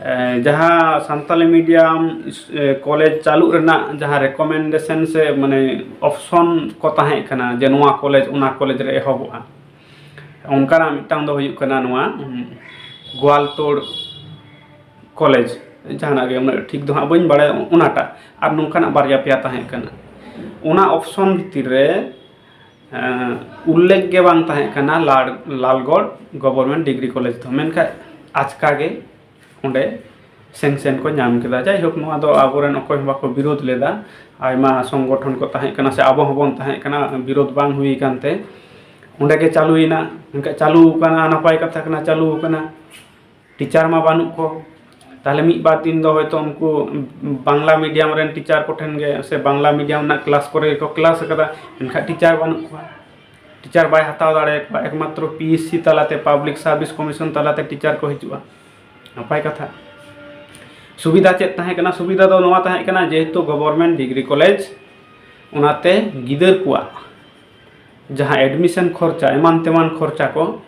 ᱮ, ᱡᱟᱦᱟᱸ ᱥᱟᱱᱛᱟᱞᱤ ᱢᱤᱰᱤᱭᱟᱢ ᱤᱥ-, ᱮ, ᱠᱚᱞᱮᱡᱽ ᱪᱟᱹᱞᱩᱜ ᱨᱮᱱᱟᱜ ᱡᱟᱦᱟᱸ ᱨᱮᱠᱚᱢᱮᱱᱰᱮᱥᱚᱱ ᱥᱮ ᱢᱟᱱᱮ ᱚᱯᱥᱚᱱ ᱠᱚ ᱛᱟᱦᱮᱸ ᱠᱟᱱᱟ ᱡᱮ ᱱᱚᱣᱟ ᱠᱚᱞᱮᱡᱽ ᱚᱱᱟ ᱠᱚᱞᱮᱡᱽ ᱨᱮ ᱮᱦᱚᱵᱚᱜᱼᱟ, ᱚᱱᱠᱟᱱᱟᱜ ᱢᱤᱫᱴᱟᱝ ᱫᱚ ᱦᱩᱭᱩᱜ ᱠᱟᱱᱟ ᱱᱚᱣᱟ, ᱩᱢ, ᱜᱳᱣᱟᱞᱛᱳᱲ ᱠᱚᱞᱮᱡᱽ, ᱡᱟᱦᱟᱱᱟᱜ ᱜᱮ ᱩᱱᱟᱹᱜ ᱴᱷᱤᱠ ᱫᱚ ᱦᱟᱸᱜ ᱵᱟᱹᱧ ᱵᱟᱲᱟᱭᱟ ᱚᱱᱟᱴᱟᱜ, ᱟᱨ ᱱᱚᱝᱠᱟᱱᱟᱜ ᱵᱟᱨᱭᱟ ᱯᱮᱭᱟ ᱛᱟᱦᱮᱸ ᱠᱟᱱᱟ᱾ ᱚᱱᱟ ᱚᱯᱥᱚᱱ ᱵᱷᱤᱛᱤᱨ ᱨᱮ, ᱮᱸ, ᱩᱞᱞᱮᱠᱷ ᱜᱮ ᱵᱟᱝ ᱛᱟᱦᱮᱸ ᱠᱟᱱᱟ ᱞᱟᱲ-, ᱞᱟᱞᱜᱚᱲ ᱜᱚᱵᱷᱚᱨᱱᱢᱮᱱᱴ ᱰᱤᱜᱽᱨᱤ ᱠᱚᱞᱮᱡᱽ ᱫᱚ, ᱢᱮᱱᱠᱷᱟᱱ ᱟᱪᱠᱟ ᱜᱮ ᱚᱸᱰᱮ ᱥᱮᱝᱥᱮᱱ ᱠᱚ ᱧᱟᱢ ᱠᱮᱫᱟ᱾ ᱡᱟᱭᱦᱳᱠ, ᱱᱚᱣᱟ ᱫᱚ ᱟᱵᱚᱨᱮᱱ ᱚᱠᱚᱭ ᱦᱚᱸ ᱵᱟᱠᱚ ᱵᱤᱨᱳᱫ ᱞᱮᱫᱟ, ᱟᱭᱢᱟ ᱥᱚᱝᱜᱚᱴᱷᱚᱱ ᱠᱚ ᱛᱟᱦᱮᱸ ᱠᱟᱱᱟ ᱥᱮ ᱟᱵᱚ ᱦᱚᱸᱵᱚᱱ ᱛᱟᱦᱮᱸ ᱠᱟᱱᱟ, ᱵᱤᱨᱳᱫ ᱵᱟᱝ ᱦᱩᱭ ᱟᱠᱟᱱ ᱛᱮ ᱚᱸᱰᱮ ᱜᱮ ᱪᱟᱹᱞᱩᱭᱮᱱᱟ᱾ ᱢᱮᱱᱠᱷᱟᱱ ᱪᱟᱹᱞᱩ ᱟᱠᱟᱱᱟ, ᱱᱟᱯᱟᱭ ᱠᱟᱛᱷᱟ ᱠᱟᱱᱟ, ᱪᱟᱹᱞᱩ ᱟᱠᱟᱱᱟ᱾ ᱴᱤᱪᱟᱨ ᱢᱟ ᱵᱟᱹᱱᱩᱜ ᱠᱚ, ᱛᱟᱦᱞᱮ ᱢᱤᱫ ᱵᱟᱨ ᱫᱤᱱ ᱫᱚ ᱦᱚᱭᱛᱳ ᱩᱱᱠᱩ ᱵᱟᱝᱞᱟ ᱢᱤᱰᱤᱭᱟᱢ ᱨᱮᱱ ᱴᱤᱪᱟᱨ ᱠᱚᱴᱷᱮᱱ ᱜᱮ ᱥᱮ ᱵᱟᱝᱞᱟ ᱢᱤᱰᱤᱭᱟᱢ ᱨᱮᱱᱟᱜ ᱠᱞᱟᱥ ᱠᱚᱨᱮ ᱜᱮᱠᱚ ᱠᱞᱟᱥ ᱟᱠᱟᱫᱟ, ᱢᱮᱱᱠᱷᱟᱱ ᱴᱤᱪᱟᱨ ᱵᱟᱹᱱᱩᱜ ᱠᱚᱣᱟ, ᱴᱤᱪᱟᱨ ᱵᱟᱭ ᱦᱟᱛᱟᱣ ᱫᱟᱲᱮᱭᱟᱠᱚᱣᱟ᱾ ᱮᱠᱢᱟᱛᱨᱚ ᱯᱤ ᱮᱭᱤᱪ ᱥᱤ ᱛᱟᱞᱟᱛᱮ, ᱯᱟᱵᱽᱞᱤᱠ ᱥᱟᱨᱵᱷᱤᱥ ᱠᱚᱢᱤᱥᱚᱱ ᱛᱟᱞᱟᱛᱮ ᱴᱤᱪᱟᱨ ᱠᱚ ᱦᱤᱡᱩᱜᱼᱟ᱾ ᱱᱟᱯᱟᱭ ᱠᱟᱛᱷᱟ᱾ ᱥᱩᱵᱤᱫᱷᱟ ᱪᱮᱫ ᱛᱟᱦᱮᱸ ᱠᱟᱱᱟ? ᱥᱩᱵᱤᱫᱷᱟ ᱫᱚ ᱱᱚᱣᱟ ᱛᱟᱦᱮᱸ ᱠᱟᱱᱟ, ᱡᱮᱦᱮᱛᱩ ᱜᱚᱵᱷᱚᱨᱱᱢᱮᱱᱴ ᱰᱤᱜᱽᱨᱤ ᱠᱚᱞᱮᱡᱽ, ᱚᱱᱟᱛᱮ ᱜᱤᱫᱟᱹᱨ ᱠᱚᱣᱟᱜ ᱡᱟᱦᱟᱸ ᱮᱰᱢᱤᱥᱚᱱ ᱠᱷᱚᱨᱪᱟ, ᱮᱢᱟᱱ ᱛᱮᱢᱟᱱ ᱠᱷᱚᱨᱪᱟ ᱠᱚ,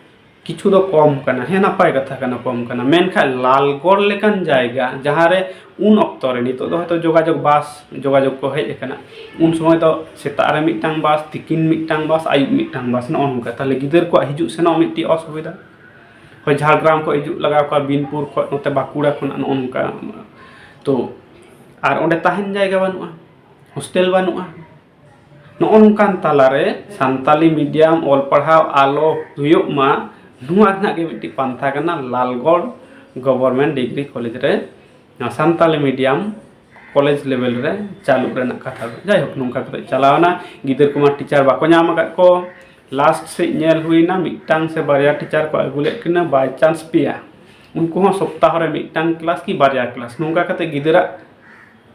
ᱠᱤᱪᱷᱩ ᱫᱚ ᱠᱚᱢ ᱠᱟᱱᱟ, ᱦᱮᱸ, ᱱᱟᱯᱟᱭ ᱠᱟᱛᱷᱟ ᱠᱟᱱᱟ, ᱠᱚᱢ ᱠᱟᱱᱟ, ᱢᱮᱱᱠᱷᱟᱱ ᱞᱟᱞᱜᱚᱲ ᱞᱮᱠᱟᱱ ᱡᱟᱭᱜᱟ, ᱡᱟᱦᱟᱸ ᱨᱮ ᱩᱱ ᱚᱠᱛᱚ ᱨᱮ, ᱱᱤᱛᱚᱜ ᱫᱚ ᱦᱚᱭᱛᱳ ᱡᱳᱜᱟᱡᱳᱜᱽ, ᱵᱟᱥ ᱡᱳᱜᱟᱡᱳᱜᱽ ᱠᱚ ᱦᱮᱡ ᱟᱠᱟᱱᱟ, ᱩᱱ ᱥᱚᱢᱚᱭ ᱫᱚ ᱥᱮᱛᱟᱜ ᱨᱮ ᱢᱤᱫᱴᱟᱝ ᱵᱟᱥ, ᱛᱤᱠᱤᱱ ᱢᱤᱫᱴᱟᱝ ᱵᱟᱥ, ᱟᱹᱭᱩᱵ ᱢᱤᱫᱴᱟᱝ ᱵᱟᱥ, ᱱᱚᱜᱼᱚ ᱱᱚᱝᱠᱟ᱾ ᱛᱟᱦᱞᱮ ᱜᱤᱫᱟᱹᱨ ᱠᱚᱣᱟᱜ ᱦᱤᱡᱩᱜ ᱥᱮᱱᱚᱜ ᱢᱤᱫᱴᱤᱡ ᱚᱥᱩᱵᱤᱫᱷᱟ᱾ ᱦᱳᱭ, ᱡᱷᱟᱲᱜᱨᱟᱢ ᱠᱷᱚᱱ ᱦᱤᱡᱩᱜ ᱞᱟᱜᱟᱣ ᱠᱚᱣᱟ, ᱵᱤᱱᱯᱩᱨ ᱠᱷᱚᱱ, ᱱᱚᱛᱮ ᱵᱟᱸᱠᱩᱲᱟ ᱠᱷᱚᱱᱟᱜ, ᱱᱚᱜᱼᱚ ᱱᱚᱝᱠᱟ᱾ ᱛᱚ, ᱟᱨ ᱚᱸᱰᱮ ᱛᱟᱦᱮᱱ ᱡᱟᱭᱜᱟ ᱵᱟᱹᱱᱩᱜᱼᱟ, ᱦᱳᱥᱴᱮᱞ ᱵᱟᱹᱱᱩᱜᱼᱟ᱾ ᱱᱚᱜᱼᱚ ᱱᱚᱝᱠᱟᱱ ᱛᱟᱞᱟᱨᱮ ᱥᱟᱱᱛᱟᱞᱤ ᱢᱤᱰᱤᱭᱟᱢ ᱚᱞ ᱯᱟᱲᱦᱟᱣ ᱟᱞᱚ ᱦᱩᱭᱩᱜ ᱢᱟ, ᱱᱚᱣᱟ ᱨᱮᱱᱟᱜ ᱜᱮ ᱢᱤᱫᱴᱤᱡ ᱯᱟᱱᱛᱷᱟ ᱠᱟᱱᱟ ᱞᱟᱞᱜᱚᱲ ᱜᱚᱵᱷᱚᱨᱢᱮᱱᱴ ᱰᱤᱜᱽᱨᱤ ᱠᱚᱞᱮᱡᱽ ᱨᱮ ᱥᱟᱱᱛᱟᱞᱤ ᱢᱤᱰᱤᱭᱟᱢ ᱠᱚᱞᱮᱡᱽ ᱞᱮᱵᱮᱞ ᱨᱮ ᱪᱟᱹᱞᱩᱜ ᱨᱮᱱᱟᱜ ᱠᱟᱛᱷᱟ ᱫᱚ᱾ ᱡᱟᱭᱦᱳᱠ, ᱱᱚᱝᱠᱟ ᱠᱟᱛᱮ ᱪᱟᱞᱟᱣᱱᱟ᱾ ᱜᱤᱫᱟᱹᱨ ᱠᱚᱢᱟ ᱴᱤᱪᱟᱨ ᱵᱟᱠᱚ ᱧᱟᱢ ᱟᱠᱟᱫ ᱠᱚ᱾ ᱞᱟᱥᱴ ᱥᱮᱫ ᱧᱮᱞ ᱦᱩᱭᱱᱟ, ᱢᱤᱫᱴᱟᱝ ᱥᱮ ᱵᱟᱨᱭᱟ ᱴᱤᱪᱟᱨ ᱠᱚ ᱟᱹᱜᱩ ᱞᱮᱫ ᱠᱤᱱᱟ, ᱵᱟᱭ ᱪᱟᱱᱥ ᱯᱮᱭᱟ᱾ ᱩᱱᱠᱩ ᱦᱚᱸ ᱥᱚᱯᱛᱟᱦᱚ ᱨᱮ ᱢᱤᱫᱴᱟᱝ ᱠᱞᱟᱥ ᱠᱤ ᱵᱟᱨᱭᱟ ᱠᱞᱟᱥ, ᱱᱚᱝᱠᱟ ᱠᱟᱛᱮ ᱜᱤᱫᱟᱹᱨᱟᱜ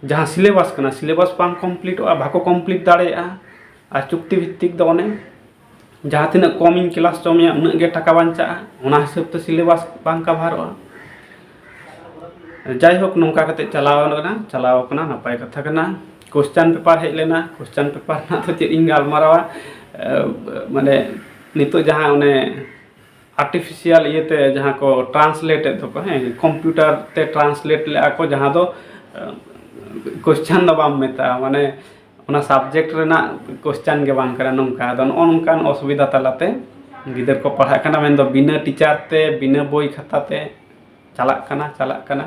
ᱡᱟᱦᱟᱸ ᱥᱤᱞᱮᱵᱟᱥ ᱠᱟᱱᱟ, ᱥᱤᱞᱮᱵᱟᱥ ᱵᱟᱝ ᱠᱚᱢᱯᱞᱤᱴᱚᱜᱼᱟ, ᱵᱟᱠᱚ ᱠᱚᱢᱯᱞᱤᱴ ᱫᱟᱲᱮᱭᱟᱜᱼᱟ᱾ ᱟᱨ ᱪᱩᱠᱛᱤ ᱵᱷᱤᱛᱛᱤᱠ ᱫᱚ ᱚᱱᱮ ᱡᱟᱦᱟᱸ ᱛᱤᱱᱟᱹᱜ ᱠᱚᱢᱤᱧ ᱠᱞᱟᱥ ᱪᱚ ᱢᱮᱭᱟ, ᱩᱱᱟᱹᱜ ᱜᱮ ᱴᱟᱠᱟ ᱵᱟᱧᱪᱟᱜᱼᱟ, ᱚᱱᱟ ᱦᱤᱥᱟᱹᱵ ᱛᱮ ᱥᱤᱞᱮᱵᱟᱥ ᱵᱟᱝ ᱠᱟᱵᱷᱟᱨᱚᱜᱼᱟ᱾ ᱡᱟᱭᱦᱳᱠ, ᱱᱚᱝᱠᱟ ᱠᱟᱛᱮ ᱪᱟᱞᱟᱣ ᱠᱟᱱᱟ, ᱪᱟᱞᱟᱣ ᱠᱟᱱᱟ, ᱱᱟᱯᱟᱭ ᱠᱟᱛᱷᱟ ᱠᱟᱱᱟ᱾ ᱠᱳᱥᱪᱟᱱ ᱯᱮᱯᱟᱨ ᱦᱮᱡ ᱞᱮᱱᱟ, ᱠᱳᱥᱪᱟᱱ ᱯᱮᱯᱟᱨ ᱨᱮᱱᱟᱜ ᱫᱚ ᱪᱮᱫ ᱤᱧ ᱜᱟᱞᱢᱟᱨᱟᱣᱟ, ᱮ, ᱢᱟᱱᱮ ᱱᱤᱛᱚᱜ ᱡᱟᱦᱟᱸ ᱚᱱᱮ ᱟᱨᱴᱤᱯᱷᱤᱥᱤᱭᱟᱞ ᱤᱭᱟᱹᱛᱮ ᱡᱟᱦᱟᱸ ᱠᱚ ᱴᱨᱟᱱᱥᱞᱮᱴ ᱮᱫ ᱫᱚᱠᱚ, ᱦᱮᱸ, ᱠᱚᱢᱯᱤᱭᱩᱴᱟᱨ ᱛᱮ ᱴᱨᱟᱱᱥᱞᱮᱴ ᱞᱮᱜᱼᱟ ᱠᱚ, ᱡᱟᱦᱟᱸ ᱫᱚ ᱠᱳᱥᱪᱟᱱ ᱫᱚ ᱵᱟᱢ ᱢᱮᱛᱟᱜᱼᱟ, ᱢᱟᱱᱮ ᱚᱱᱟ ᱥᱟᱵᱡᱮᱠᱴ ᱨᱮᱱᱟᱜ ᱠᱳᱥᱪᱟᱱ ᱜᱮ ᱵᱟᱝ ᱠᱟᱱᱟ᱾ ᱱᱚᱝᱠᱟ ᱟᱫᱚ ᱱᱚᱜᱼᱚ ᱱᱚᱝᱠᱟᱱ ᱚᱥᱩᱵᱤᱫᱷᱟ ᱛᱟᱞᱟᱛᱮ ᱜᱤᱫᱟᱹᱨ ᱠᱚ ᱯᱟᱲᱦᱟᱜ ᱠᱟᱱᱟ, ᱢᱮᱱᱫᱚ ᱵᱤᱱᱟᱹ ᱴᱤᱪᱟᱨ ᱛᱮ, ᱵᱤᱱᱟᱹ ᱵᱳᱭ ᱠᱷᱟᱛᱟ ᱛᱮ ᱪᱟᱞᱟᱜ ᱠᱟᱱᱟ, ᱪᱟᱞᱟᱜ ᱠᱟᱱᱟ᱾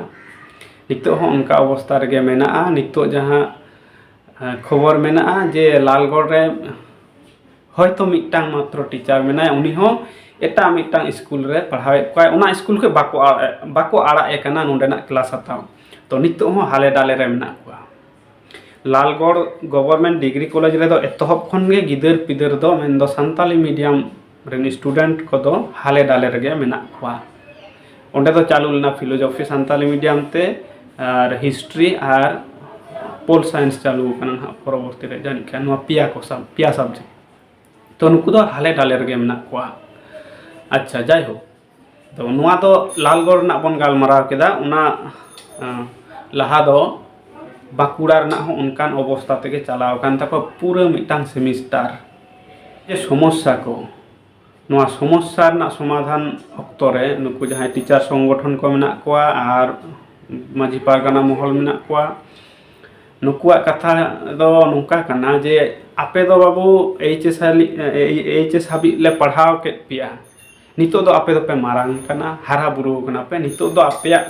ᱱᱤᱛᱚᱜ ᱦᱚᱸ ᱚᱱᱠᱟ ᱚᱵᱚᱥᱛᱟ ᱨᱮᱜᱮ ᱢᱮᱱᱟᱜᱼᱟ᱾ ᱱᱤᱛᱚᱜ ᱡᱟᱦᱟᱸ ᱠᱷᱚᱵᱚᱨ ᱢᱮᱱᱟᱜᱼᱟ ᱡᱮ ᱞᱟᱞᱜᱚᱲ ᱨᱮ ᱦᱚᱭᱛᱳ ᱢᱤᱫᱴᱟᱝ ᱢᱟᱛᱨᱚ ᱴᱤᱪᱟᱨ ᱢᱮᱱᱟᱭᱟ, ᱩᱱᱤ ᱦᱚᱸ ᱮᱴᱟᱜ ᱢᱤᱫᱴᱟᱝ ᱥᱠᱩᱞ ᱨᱮ ᱯᱟᱲᱦᱟᱣᱮᱫ ᱠᱚᱣᱟᱭ, ᱚᱱᱟ ᱥᱠᱩᱞ ᱠᱷᱚᱱ ᱵᱟᱠᱚ ᱟᱲᱟᱜ, ᱵᱟᱠᱚ ᱟᱲᱟᱜ ᱮ ᱠᱟᱱᱟ ᱱᱚᱸᱰᱮᱱᱟᱜ ᱠᱞᱟᱥ ᱦᱟᱛᱟᱣ᱾ ᱛᱚ, ᱱᱤᱛᱚᱜ ᱦᱚᱸ ᱦᱟᱞᱮ ᱰᱟᱞᱮ ᱨᱮ ᱢᱮᱱᱟᱜ ᱠᱚᱣᱟ᱾ ᱞᱟᱞᱜᱚᱲ ᱜᱚᱵᱷᱚᱨᱢᱮᱱᱴ ᱰᱤᱜᱽᱨᱤ ᱠᱚᱞᱮᱡᱽ ᱨᱮᱫᱚ ᱮᱛᱚᱦᱚᱵ ᱠᱷᱚᱱ ᱜᱮ ᱜᱤᱫᱟᱹᱨ ᱯᱤᱫᱟᱹᱨ ᱫᱚ, ᱢᱮᱱᱫᱚ ᱥᱟᱱᱛᱟᱞᱤ ᱢᱤᱰᱤᱭᱟᱢ ᱨᱮᱱ ᱥᱴᱩᱰᱮᱱᱴ ᱠᱚᱫᱚ ᱦᱟᱞᱮ ᱰᱟᱞᱮ ᱨᱮᱜᱮ ᱢᱮᱱᱟᱜ ᱠᱚᱣᱟ᱾ ᱚᱸᱰᱮ ᱫᱚ ᱪᱟᱹᱞᱩ ᱞᱮᱱᱟ ᱯᱷᱤᱞᱳᱡᱚᱯᱷᱤ ᱥᱟᱱᱛᱟᱞᱤ ᱢᱤᱰᱤᱭᱟᱢ ᱛᱮ, ᱟᱨ ᱦᱤᱥᱴᱨᱤ ᱟᱨ ᱯᱳᱞ ᱥᱟᱭᱮᱱᱥ ᱪᱟᱹᱞᱩ ᱟᱠᱟᱱᱟ ᱱᱟᱦᱟᱜ ᱯᱚᱨᱚᱵᱚᱨᱛᱤ ᱨᱮ, ᱡᱟᱹᱱᱤᱡ ᱠᱷᱟᱱ ᱱᱚᱣᱟ ᱯᱮᱭᱟ ᱠᱚ ᱥᱟᱵ-, ᱯᱮᱭᱟ ᱥᱟᱵᱡᱮᱠᱴ᱾ ᱛᱚ, ᱱᱩᱠᱩ ᱫᱚ ᱦᱟᱞᱮ ᱰᱟᱞᱮ ᱨᱮᱜᱮ ᱢᱮᱱᱟᱜ ᱠᱚᱣᱟ᱾ ᱟᱪᱪᱷᱟ, ᱡᱟᱭᱦᱳᱠ, ᱛᱚ, ᱱᱚᱣᱟ ᱫᱚ ᱞᱟᱞᱜᱚᱲ ᱨᱮᱱᱟᱜ ᱵᱚᱱ ᱜᱟᱞᱢᱟᱨᱟᱣ ᱠᱮᱫᱟ᱾ ᱚᱱᱟ, ᱟᱸ, ᱞᱟᱦᱟ ᱫᱚ ᱵᱟᱸᱠᱩᱲᱟ ᱨᱮᱱᱟᱜ ᱦᱚᱸ ᱚᱱᱠᱟᱱ ᱚᱵᱚᱥᱛᱟ ᱛᱮᱜᱮ ᱪᱟᱞᱟᱣ ᱟᱠᱟᱱ ᱛᱟᱠᱚᱣᱟ ᱯᱩᱨᱟᱹ ᱢᱤᱫᱴᱟᱝ ᱥᱮᱢᱤᱥᱴᱟᱨ᱾ ᱡᱮ ᱥᱚᱢᱚᱥᱥᱟ ᱠᱚ, ᱱᱚᱣᱟ ᱥᱚᱢᱚᱥᱥᱟ ᱨᱮᱱᱟᱜ ᱥᱚᱢᱟᱫᱷᱟᱱ ᱚᱠᱛᱚ ᱨᱮ ᱱᱩᱠᱩ ᱡᱟᱦᱟᱸᱭ ᱴᱤᱪᱟᱨ ᱥᱚᱝᱜᱚᱴᱷᱚᱱ ᱠᱚ ᱢᱮᱱᱟᱜ ᱠᱚᱣᱟ ᱟᱨ ᱢᱟᱹᱡᱷᱤ ᱯᱟᱨᱜᱟᱱᱟ ᱢᱚᱦᱚᱞ ᱢᱮᱱᱟᱜ ᱠᱚᱣᱟ, ᱱᱩᱠᱩᱣᱟᱜ ᱠᱟᱛᱷᱟ ᱫᱚ ᱱᱚᱝᱠᱟ ᱠᱟᱱᱟ ᱡᱮ, ᱟᱯᱮ ᱫᱚ ᱵᱟᱹᱵᱩ ᱮᱭᱤᱪ ᱮᱥ ᱦᱟᱹᱵᱤᱡ, ᱮᱭᱤᱪ ᱮᱥ ᱦᱟᱹᱵᱤᱡ ᱞᱮ ᱯᱟᱲᱦᱟᱣ ᱠᱮᱫ ᱯᱮᱭᱟ, ᱱᱤᱛᱚᱜ ᱫᱚ ᱟᱯᱮ ᱫᱚᱯᱮ ᱢᱟᱨᱟᱝ ᱠᱟᱱᱟ, ᱦᱟᱨᱟ ᱵᱩᱨᱩ ᱠᱟᱱᱟ ᱯᱮ, ᱱᱤᱛᱚᱜ ᱫᱚ ᱟᱯᱮᱭᱟᱜ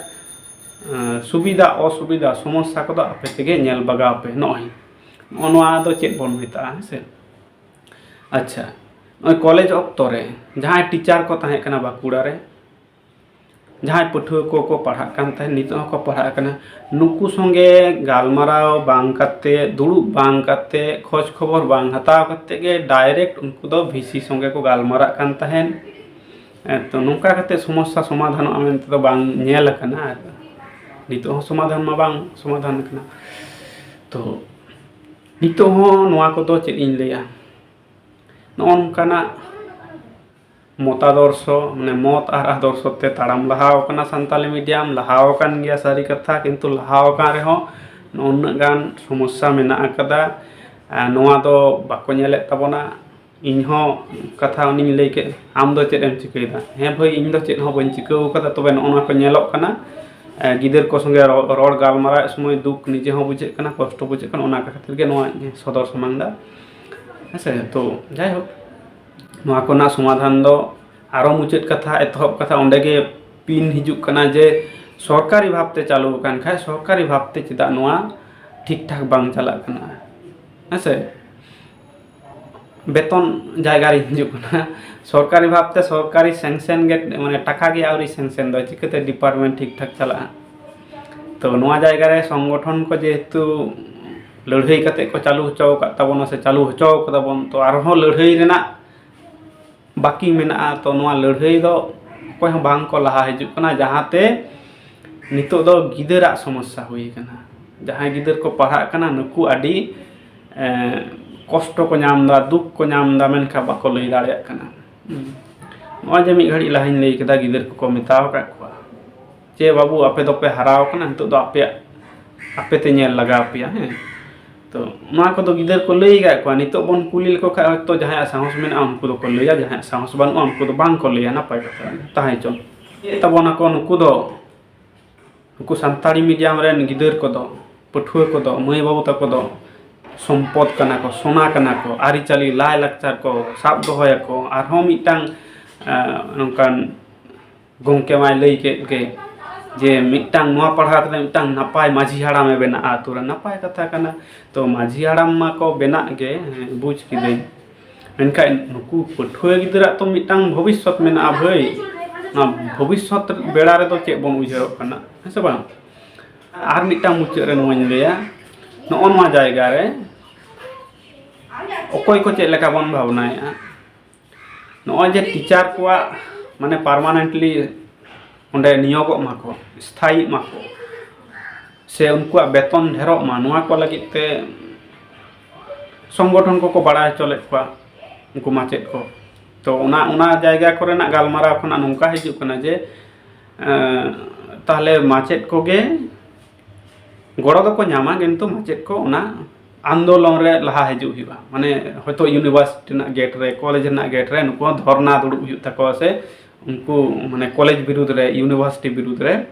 ᱮᱸ, ᱥᱩᱵᱤᱫᱷᱟ ᱚᱥᱩᱵᱤᱫᱷᱟ ᱥᱚᱢᱚᱥᱥᱟ ᱠᱚᱫᱚ ᱟᱯᱮ ᱛᱮᱜᱮ ᱧᱮᱞ ᱵᱟᱜᱟᱣ ᱯᱮ᱾ ᱱᱚᱜᱼᱚᱭ ᱱᱚᱜᱼᱚ ᱱᱚᱣᱟ ᱫᱚ ᱪᱮᱫ ᱵᱚᱱ ᱢᱮᱛᱟᱜᱼᱟ, ᱦᱮᱸ ᱥᱮ? ᱟᱪᱪᱷᱟ, ᱱᱚᱜᱼᱚᱭ ᱠᱚᱞᱮᱡᱽ ᱚᱠᱛᱚ ᱨᱮ ᱡᱟᱦᱟᱸᱭ ᱴᱤᱪᱟᱨ ᱠᱚ ᱛᱟᱦᱮᱸ ᱠᱟᱱᱟ ᱵᱟᱸᱠᱩᱲᱟ ᱨᱮ, ᱡᱟᱦᱟᱸᱭ ᱯᱟᱹᱴᱷᱩᱣᱟᱹ ᱠᱚᱠᱚ ᱯᱟᱲᱦᱟᱜ ᱠᱟᱱ ᱛᱟᱦᱮᱸᱫ, ᱱᱤᱛᱚᱜ ᱦᱚᱸᱠᱚ ᱯᱟᱲᱦᱟᱜ ᱠᱟᱱᱟ, ᱱᱩᱠᱩ ᱥᱚᱸᱜᱮ ᱜᱟᱞᱢᱟᱨᱟᱣ ᱵᱟᱝ ᱠᱟᱛᱮ, ᱫᱩᱲᱩᱵ ᱵᱟᱝ ᱠᱟᱛᱮ, ᱠᱷᱚᱡᱽ ᱠᱷᱚᱵᱚᱨ ᱵᱟᱝ ᱦᱟᱛᱟᱣ ᱠᱟᱛᱮ ᱜᱮ ᱰᱟᱭᱨᱮᱠᱴ ᱩᱱᱠᱩ ᱫᱚ ᱵᱷᱤ ᱥᱤ ᱥᱚᱸᱜᱮ ᱠᱚ ᱜᱟᱞᱢᱟᱨᱟᱜ ᱠᱟᱱ ᱛᱟᱦᱮᱸᱫ᱾ ᱮ, ᱛᱚ ᱱᱚᱝᱠᱟ ᱠᱟᱛᱮ ᱥᱚᱢᱚᱥᱥᱟ ᱥᱚᱢᱟᱫᱷᱟᱱᱚᱜᱼᱟ ᱢᱮᱱᱛᱮ ᱫᱚ ᱵᱟᱝ ᱧᱮᱞ ᱟᱠᱟᱱᱟ᱾ ᱟᱨ ᱱᱤᱛᱚᱜ ᱦᱚᱸ ᱥᱚᱢᱟᱫᱷᱟᱱ ᱢᱟ ᱵᱟᱝ ᱥᱚᱢᱟᱫᱷᱟᱱ ᱠᱟᱱᱟ᱾ ᱛᱚ ᱱᱤᱛᱚᱜ ᱦᱚᱸ ᱱᱚᱣᱟ ᱠᱚᱫᱚ ᱪᱮᱫ ᱤᱧ ᱞᱟᱹᱭᱟ, ᱱᱚᱜᱼᱚ ᱱᱚᱝᱠᱟᱱᱟᱜ ᱢᱚᱛᱟᱫᱚᱨᱥᱚ, ᱢᱟᱱᱮ ᱢᱚᱛ ᱟᱨ ᱟᱫᱚᱨᱥᱚ ᱛᱮ ᱛᱟᱲᱟᱢ ᱞᱟᱦᱟᱣ ᱠᱟᱱᱟ ᱥᱟᱱᱛᱟᱞᱤ ᱢᱤᱰᱤᱭᱟᱢ, ᱞᱟᱦᱟᱣ ᱟᱠᱟᱱ ᱜᱮᱭᱟ ᱥᱟᱹᱨᱤ ᱠᱟᱛᱷᱟ, ᱠᱤᱱᱛᱩ ᱞᱟᱦᱟᱣ ᱟᱠᱟᱱ ᱨᱮᱦᱚᱸ ᱱᱚᱜᱼᱚ ᱱᱩᱱᱟᱹᱜ ᱜᱟᱱ ᱥᱚᱢᱚᱥᱥᱟ ᱢᱮᱱᱟᱜ ᱟᱠᱟᱫᱟ᱾ ᱟᱨ ᱱᱚᱣᱟ ᱫᱚ ᱵᱟᱠᱚ ᱧᱮᱞᱮᱫ ᱛᱟᱵᱚᱱᱟ᱾ ᱤᱧ ᱦᱚᱸ ᱠᱟᱛᱷᱟ ᱚᱱᱮᱧ ᱞᱟᱹᱭ ᱠᱮᱫ, "ᱟᱢ ᱫᱚ ᱪᱮᱫ ᱮᱢ ᱪᱤᱠᱟᱹᱭᱮᱫᱟ?" ᱦᱮᱸ ᱵᱷᱟᱹᱭ, ᱤᱧ ᱫᱚ ᱪᱮᱫ ᱦᱚᱸ ᱵᱟᱹᱧ ᱪᱤᱠᱟᱹᱣ ᱠᱟᱫᱟ, ᱛᱚᱵᱮ ᱱᱚᱜᱼᱚ ᱱᱚᱣᱟ ᱠᱚ ᱧᱮᱞᱚᱜ ᱠᱟᱱᱟ᱾ ᱮ, ᱜᱤᱫᱟᱹᱨ ᱠᱚ ᱥᱚᱸᱜᱮ ᱨᱚ-, ᱨᱚᱲ ᱜᱟᱞᱢᱟᱨᱟᱣ ᱥᱚᱢᱚᱭ ᱫᱩᱠ ᱱᱤᱡᱮ ᱦᱚᱸ ᱵᱩᱡᱷᱟᱹᱜ ᱠᱟᱱᱟ, ᱠᱚᱥᱴᱚ ᱵᱩᱡᱷᱟᱹᱜ ᱠᱟᱱᱟ, ᱚᱱᱟ ᱠᱷᱟᱹᱛᱤᱨ ᱜᱮ ᱱᱚᱣᱟ ᱥᱚᱫᱚᱨ ᱥᱟᱢᱟᱝ ᱫᱟ᱾ ᱦᱮᱸ ᱥᱮ? ᱛᱚ ᱡᱟᱭᱦᱳᱠ, ᱱᱚᱣᱟ ᱠᱚᱨᱮᱱᱟᱜ ᱥᱚᱢᱟᱫᱷᱟᱱ ᱫᱚ ᱟᱨᱚ ᱢᱩᱪᱟᱹᱫ ᱠᱟᱛᱷᱟ, ᱮᱛᱚᱦᱚᱵ ᱠᱟᱛᱷᱟ ᱚᱸᱰᱮ ᱜᱮ ᱯᱤᱱ ᱦᱤᱡᱩᱜ ᱠᱟᱱᱟ ᱡᱮ ᱥᱚᱨᱠᱟᱨᱤ ᱵᱷᱟᱵᱽᱛᱮ ᱪᱟᱹᱞᱩ ᱟᱠᱟᱱ ᱠᱷᱟᱡ, ᱥᱚᱨᱠᱟᱨᱤ ᱵᱷᱟᱵᱽᱛᱮ ᱪᱮᱫᱟᱜ ᱱᱚᱣᱟ ᱴᱷᱤᱠ ᱴᱷᱟᱠ ᱵᱟᱝ ᱪᱟᱞᱟᱜ ᱠᱟᱱᱟ? ᱦᱮᱸ ᱥᱮ? ᱵᱮᱛᱚᱱ ᱡᱟᱭᱜᱟ ᱨᱤᱧ ᱦᱤᱡᱩᱜ ᱠᱟᱱᱟ᱾ ᱥᱚᱨᱠᱟᱨᱤ ᱵᱷᱟᱵᱽᱛᱮ ᱥᱚᱨᱠᱟᱨᱤ sanction ᱜᱮ, ᱢᱟᱱᱮ ᱴᱟᱠᱟ ᱜᱮ ᱟᱹᱣᱨᱤ sanction ᱫᱚ, ᱪᱤᱠᱟᱹᱛᱮ department ᱴᱷᱤᱠ ᱴᱷᱟᱠ ᱪᱟᱞᱟᱜᱼᱟ? ᱛᱚ ᱱᱚᱣᱟ ᱡᱟᱭᱜᱟ ᱨᱮ ᱥᱚᱝᱜᱚᱴᱷᱚᱱ ᱠᱚ ᱡᱮᱦᱮᱛᱩ ᱞᱟᱹᱲᱦᱟᱹᱭ ᱠᱟᱛᱮ ᱠᱚ ᱪᱟᱹᱞᱩ ᱦᱚᱪᱚ ᱟᱠᱟᱫ ᱛᱟᱵᱚᱱᱟ ᱥᱮ ᱪᱟᱹᱞᱩ ᱦᱚᱪᱚ ᱠᱟᱫᱟ ᱵᱚᱱ, ᱛᱚ ᱟᱨᱦᱚᱸ ᱞᱟᱹᱲᱦᱟᱹᱭ ᱨᱮᱱᱟᱜ ᱵᱟᱹᱠᱤ ᱢᱮᱱᱟᱜᱼᱟ᱾ ᱛᱚ ᱱᱚᱣᱟ ᱞᱟᱹᱲᱦᱟᱹᱭ ᱫᱚ ᱚᱠᱚᱭ ᱦᱚᱸ ᱵᱟᱝ ᱠᱚ ᱞᱟᱦᱟ ᱦᱤᱡᱩᱜ ᱠᱟᱱᱟ, ᱡᱟᱦᱟᱸᱛᱮ ᱱᱤᱛᱚᱜ ᱫᱚ ᱜᱤᱫᱟᱹᱨᱟᱜ ᱥᱚᱢᱚᱥᱥᱟ ᱦᱩᱭ ᱠᱟᱱᱟ᱾ ᱡᱟᱦᱟᱸᱭ ᱜᱤᱫᱟᱹᱨ ᱠᱚ ᱯᱟᱲᱦᱟᱜ ᱠᱟᱱᱟ, ᱱᱩᱠᱩ ᱟᱹᱰᱤ, ᱮᱸ, ᱠᱚᱥᱴᱚ ᱠᱚ ᱧᱟᱢ ᱮᱫᱟ, ᱫᱩᱠ ᱠᱚ ᱧᱟᱢ ᱮᱫᱟ, ᱢᱮᱱᱠᱷᱟᱱ ᱵᱟᱠᱚ ᱞᱟᱹᱭ ᱫᱟᱲᱮᱭᱟᱜ ᱠᱟᱱᱟ᱾ ᱦᱩᱸ᱾ ᱱᱚᱜᱼᱚᱭ ᱡᱮ ᱢᱤᱫ ᱜᱷᱟᱹᱲᱤᱡ ᱞᱟᱦᱟᱧ ᱞᱟᱹᱭ ᱠᱮᱫᱟ, ᱜᱤᱫᱟᱹᱨ ᱠᱚᱠᱚ ᱢᱮᱛᱟᱣ ᱟᱠᱟᱫ ᱠᱚᱣᱟ ᱡᱮ, "ᱵᱟᱹᱵᱩ, ᱟᱯᱮ ᱫᱚᱯᱮ ᱦᱟᱨᱟᱣ ᱠᱟᱱᱟ, ᱱᱤᱛᱚᱜ ᱫᱚ ᱟᱯᱮᱭᱟᱜ, ᱟᱯᱮ ᱛᱮ ᱧᱮᱞ ᱞᱟᱜᱟᱣ ᱯᱮᱭᱟ", ᱦᱮᱸ᱾ ᱛᱚ ᱱᱚᱣᱟ ᱠᱚᱫᱚ ᱜᱤᱫᱟᱹᱨ ᱠᱚ ᱞᱟᱹᱭ ᱟᱠᱟᱫ ᱠᱚᱣᱟ᱾ ᱱᱤᱛᱚᱜ ᱵᱚᱱ ᱠᱩᱞᱤ ᱞᱮᱠᱚ ᱠᱷᱟᱱ ᱦᱚᱭᱛᱳ ᱡᱟᱦᱟᱸᱭᱟᱜ ᱥᱟᱦᱚᱥ ᱢᱮᱱᱟᱜᱼᱟ ᱩᱱᱠᱩ ᱫᱚᱠᱚ ᱞᱟᱹᱭᱟ, ᱡᱟᱦᱟᱸᱭᱟᱜ ᱥᱟᱦᱚᱥ ᱵᱟᱹᱱᱩᱜᱼᱟ ᱩᱱᱠᱩ ᱫᱚ ᱵᱟᱝ ᱠᱚ ᱞᱟᱹᱭᱟ᱾ ᱱᱟᱯᱟᱭ ᱠᱟᱛᱷᱟ ᱛᱟᱦᱮᱸ ᱪᱚᱝ᱾ ᱪᱮᱫ ᱛᱟᱵᱚᱱᱟᱠᱚ ᱱᱩᱠᱩ ᱫᱚ? ᱱᱩᱠᱩ ᱥᱟᱱᱛᱟᱲᱤ ᱢᱤᱰᱤᱭᱟᱢ ᱨᱮᱱ ᱜᱤᱫᱟᱹᱨ ᱠᱚᱫᱚ, ᱯᱟᱹᱴᱷᱩᱣᱟᱹ ᱠᱚᱫᱚ, ᱢᱟᱹᱭ ᱵᱟᱹᱵᱩ ᱛᱟᱠᱚ ᱫᱚ ᱥᱚᱢᱯᱚᱫ ᱠᱟᱱᱟ ᱠᱚ, ᱥᱚᱱᱟ ᱠᱟᱱᱟ ᱠᱚ, ᱟᱹᱨᱤᱪᱟᱹᱞᱤ ᱞᱟᱭᱼᱞᱟᱠᱪᱟᱨ ᱠᱚ ᱥᱟᱵ ᱫᱚᱦᱚᱭᱟᱠᱚ᱾ ᱟᱨᱦᱚᱸ ᱢᱤᱫᱴᱟᱝ ᱱᱚᱝᱠᱟᱱ ᱜᱚᱢᱠᱮ ᱢᱟᱭ ᱞᱟᱹᱭ ᱠᱮᱫ ᱜᱮ ᱡᱮ ᱢᱤᱫᱴᱟᱝ ᱱᱚᱣᱟ ᱯᱟᱲᱦᱟᱣ ᱠᱟᱛᱮ ᱢᱤᱫᱴᱟᱝ ᱱᱟᱯᱟᱭ ᱢᱟᱹᱡᱷᱤ ᱦᱟᱲᱟᱢᱮ ᱵᱮᱱᱟᱜᱼᱟ ᱟᱹᱛᱩ ᱨᱮ᱾ ᱱᱟᱯᱟᱭ ᱠᱟᱛᱷᱟ ᱠᱟᱱᱟ᱾ ᱛᱚ ᱢᱟᱹᱡᱷᱤ ᱦᱟᱲᱟᱢ ᱢᱟᱠᱚ ᱵᱮᱱᱟᱜ ᱜᱮ, ᱦᱮᱸ, ᱵᱩᱡᱽ ᱠᱤᱫᱟᱹᱧ᱾ ᱢᱮᱱᱠᱷᱟᱱ ᱱᱩᱠᱩ ᱯᱟᱹᱴᱷᱩᱣᱟᱹ ᱜᱤᱫᱽᱨᱟᱹᱣᱟᱜ ᱛᱚ ᱢᱤᱫᱴᱟᱝ ᱵᱷᱚᱵᱤᱥᱥᱚᱛ ᱢᱮᱱᱟᱜᱼᱟ ᱵᱷᱟᱹᱭ᱾ ᱚᱱᱟ ᱵᱷᱚᱵᱤᱥᱥᱚᱛ ᱵᱮᱲᱟ ᱨᱮᱫᱚ ᱪᱮᱫ ᱵᱚᱱ ᱩᱭᱦᱟᱹᱨᱚᱜ ᱠᱟᱱᱟ, ᱦᱮᱸ ᱥᱮ ᱵᱟᱝ? ᱟᱨ ᱢᱤᱫᱴᱟᱝ ᱢᱩᱪᱟᱹᱫ ᱨᱮ ᱱᱚᱣᱟᱧ ᱞᱟᱹᱭᱟ, ᱱᱚᱜᱼᱚ ᱱᱚᱣᱟ ᱡᱟᱭᱜᱟ ᱨᱮ ᱚᱠᱚᱭ ᱠᱚ ᱪᱮᱫ ᱞᱮᱠᱟ ᱵᱚᱱ ᱵᱷᱟᱵᱽᱱᱟᱭᱮᱫᱼᱟ᱾ ᱱᱚᱜᱼᱚᱭ ᱡᱮ ᱴᱤᱪᱟᱨ ᱠᱚᱣᱟᱜ ᱢᱟᱱᱮ ᱯᱟᱨᱢᱟᱱᱮᱱᱴᱞᱤ ᱚᱸᱰᱮ ᱱᱤᱭᱳᱜᱚᱜ ᱢᱟᱠᱚ, ᱥᱛᱷᱟᱭᱤᱜ ᱢᱟᱠᱚ, ᱥᱮ ᱩᱱᱠᱩᱣᱟᱜ ᱵᱮᱛᱚᱱ ᱰᱷᱮᱨᱚᱜ ᱢᱟ, ᱱᱚᱣᱟ ᱠᱚ ᱞᱟᱹᱜᱤᱫ ᱛᱮ ᱥᱚᱝᱜᱚᱴᱷᱚᱱ ᱠᱚᱠᱚ ᱵᱟᱲᱟᱭ ᱦᱚᱪᱚ ᱞᱮᱫ ᱠᱚᱣᱟ ᱩᱱᱠᱩ ᱢᱟᱪᱮᱫ ᱠᱚ᱾ ᱛᱚ ᱚᱱᱟ ᱚᱱᱟ ᱡᱟᱭᱜᱟ ᱠᱚᱨᱮᱱᱟᱜ ᱜᱟᱞᱢᱟᱨᱟᱣ ᱠᱷᱚᱱᱟᱜ ᱱᱚᱝᱠᱟ ᱦᱤᱡᱩᱜ ᱠᱟᱱᱟ ᱡᱮ, ᱮᱸ, ᱛᱟᱦᱞᱮ ᱢᱟᱪᱮᱫ ᱠᱚᱜᱮ ᱜᱚᱲᱚ ᱫᱚᱠᱚ ᱧᱟᱢᱟ, ᱠᱤᱱᱛᱩ ᱢᱟᱪᱮᱫ ᱠᱚ ᱚᱱᱟ ᱟᱱᱫᱳᱞᱚᱱ ᱨᱮ ᱞᱟᱦᱟ ᱦᱤᱡᱩᱜ ᱦᱩᱭᱩᱜᱼᱟ᱾ ᱢᱟᱱᱮ ᱦᱚᱭᱛᱳ ᱤᱭᱩᱱᱤᱵᱷᱟᱨᱥᱤᱴᱤ ᱨᱮᱱᱟᱜ ᱜᱮᱴ ᱨᱮ, ᱠᱚᱞᱮᱡᱽ ᱨᱮᱱᱟᱜ ᱜᱮᱴ ᱨᱮ ᱱᱩᱠᱩ ᱦᱚᱸ ᱫᱷᱚᱨᱱᱟ ᱫᱩᱲᱩᱵ ᱦᱩᱭᱩᱜ ᱛᱟᱠᱚᱣᱟ, ᱥᱮ ᱩᱱᱠᱩ ᱢᱟᱱᱮ ᱠᱚᱞᱮᱡᱽ ᱵᱤᱨᱩᱫᱽ ᱨᱮ, ᱤᱭᱩᱱᱤᱵᱷᱟᱨᱥᱤᱴᱤ ᱵᱤᱨᱩᱫᱽ ᱨᱮ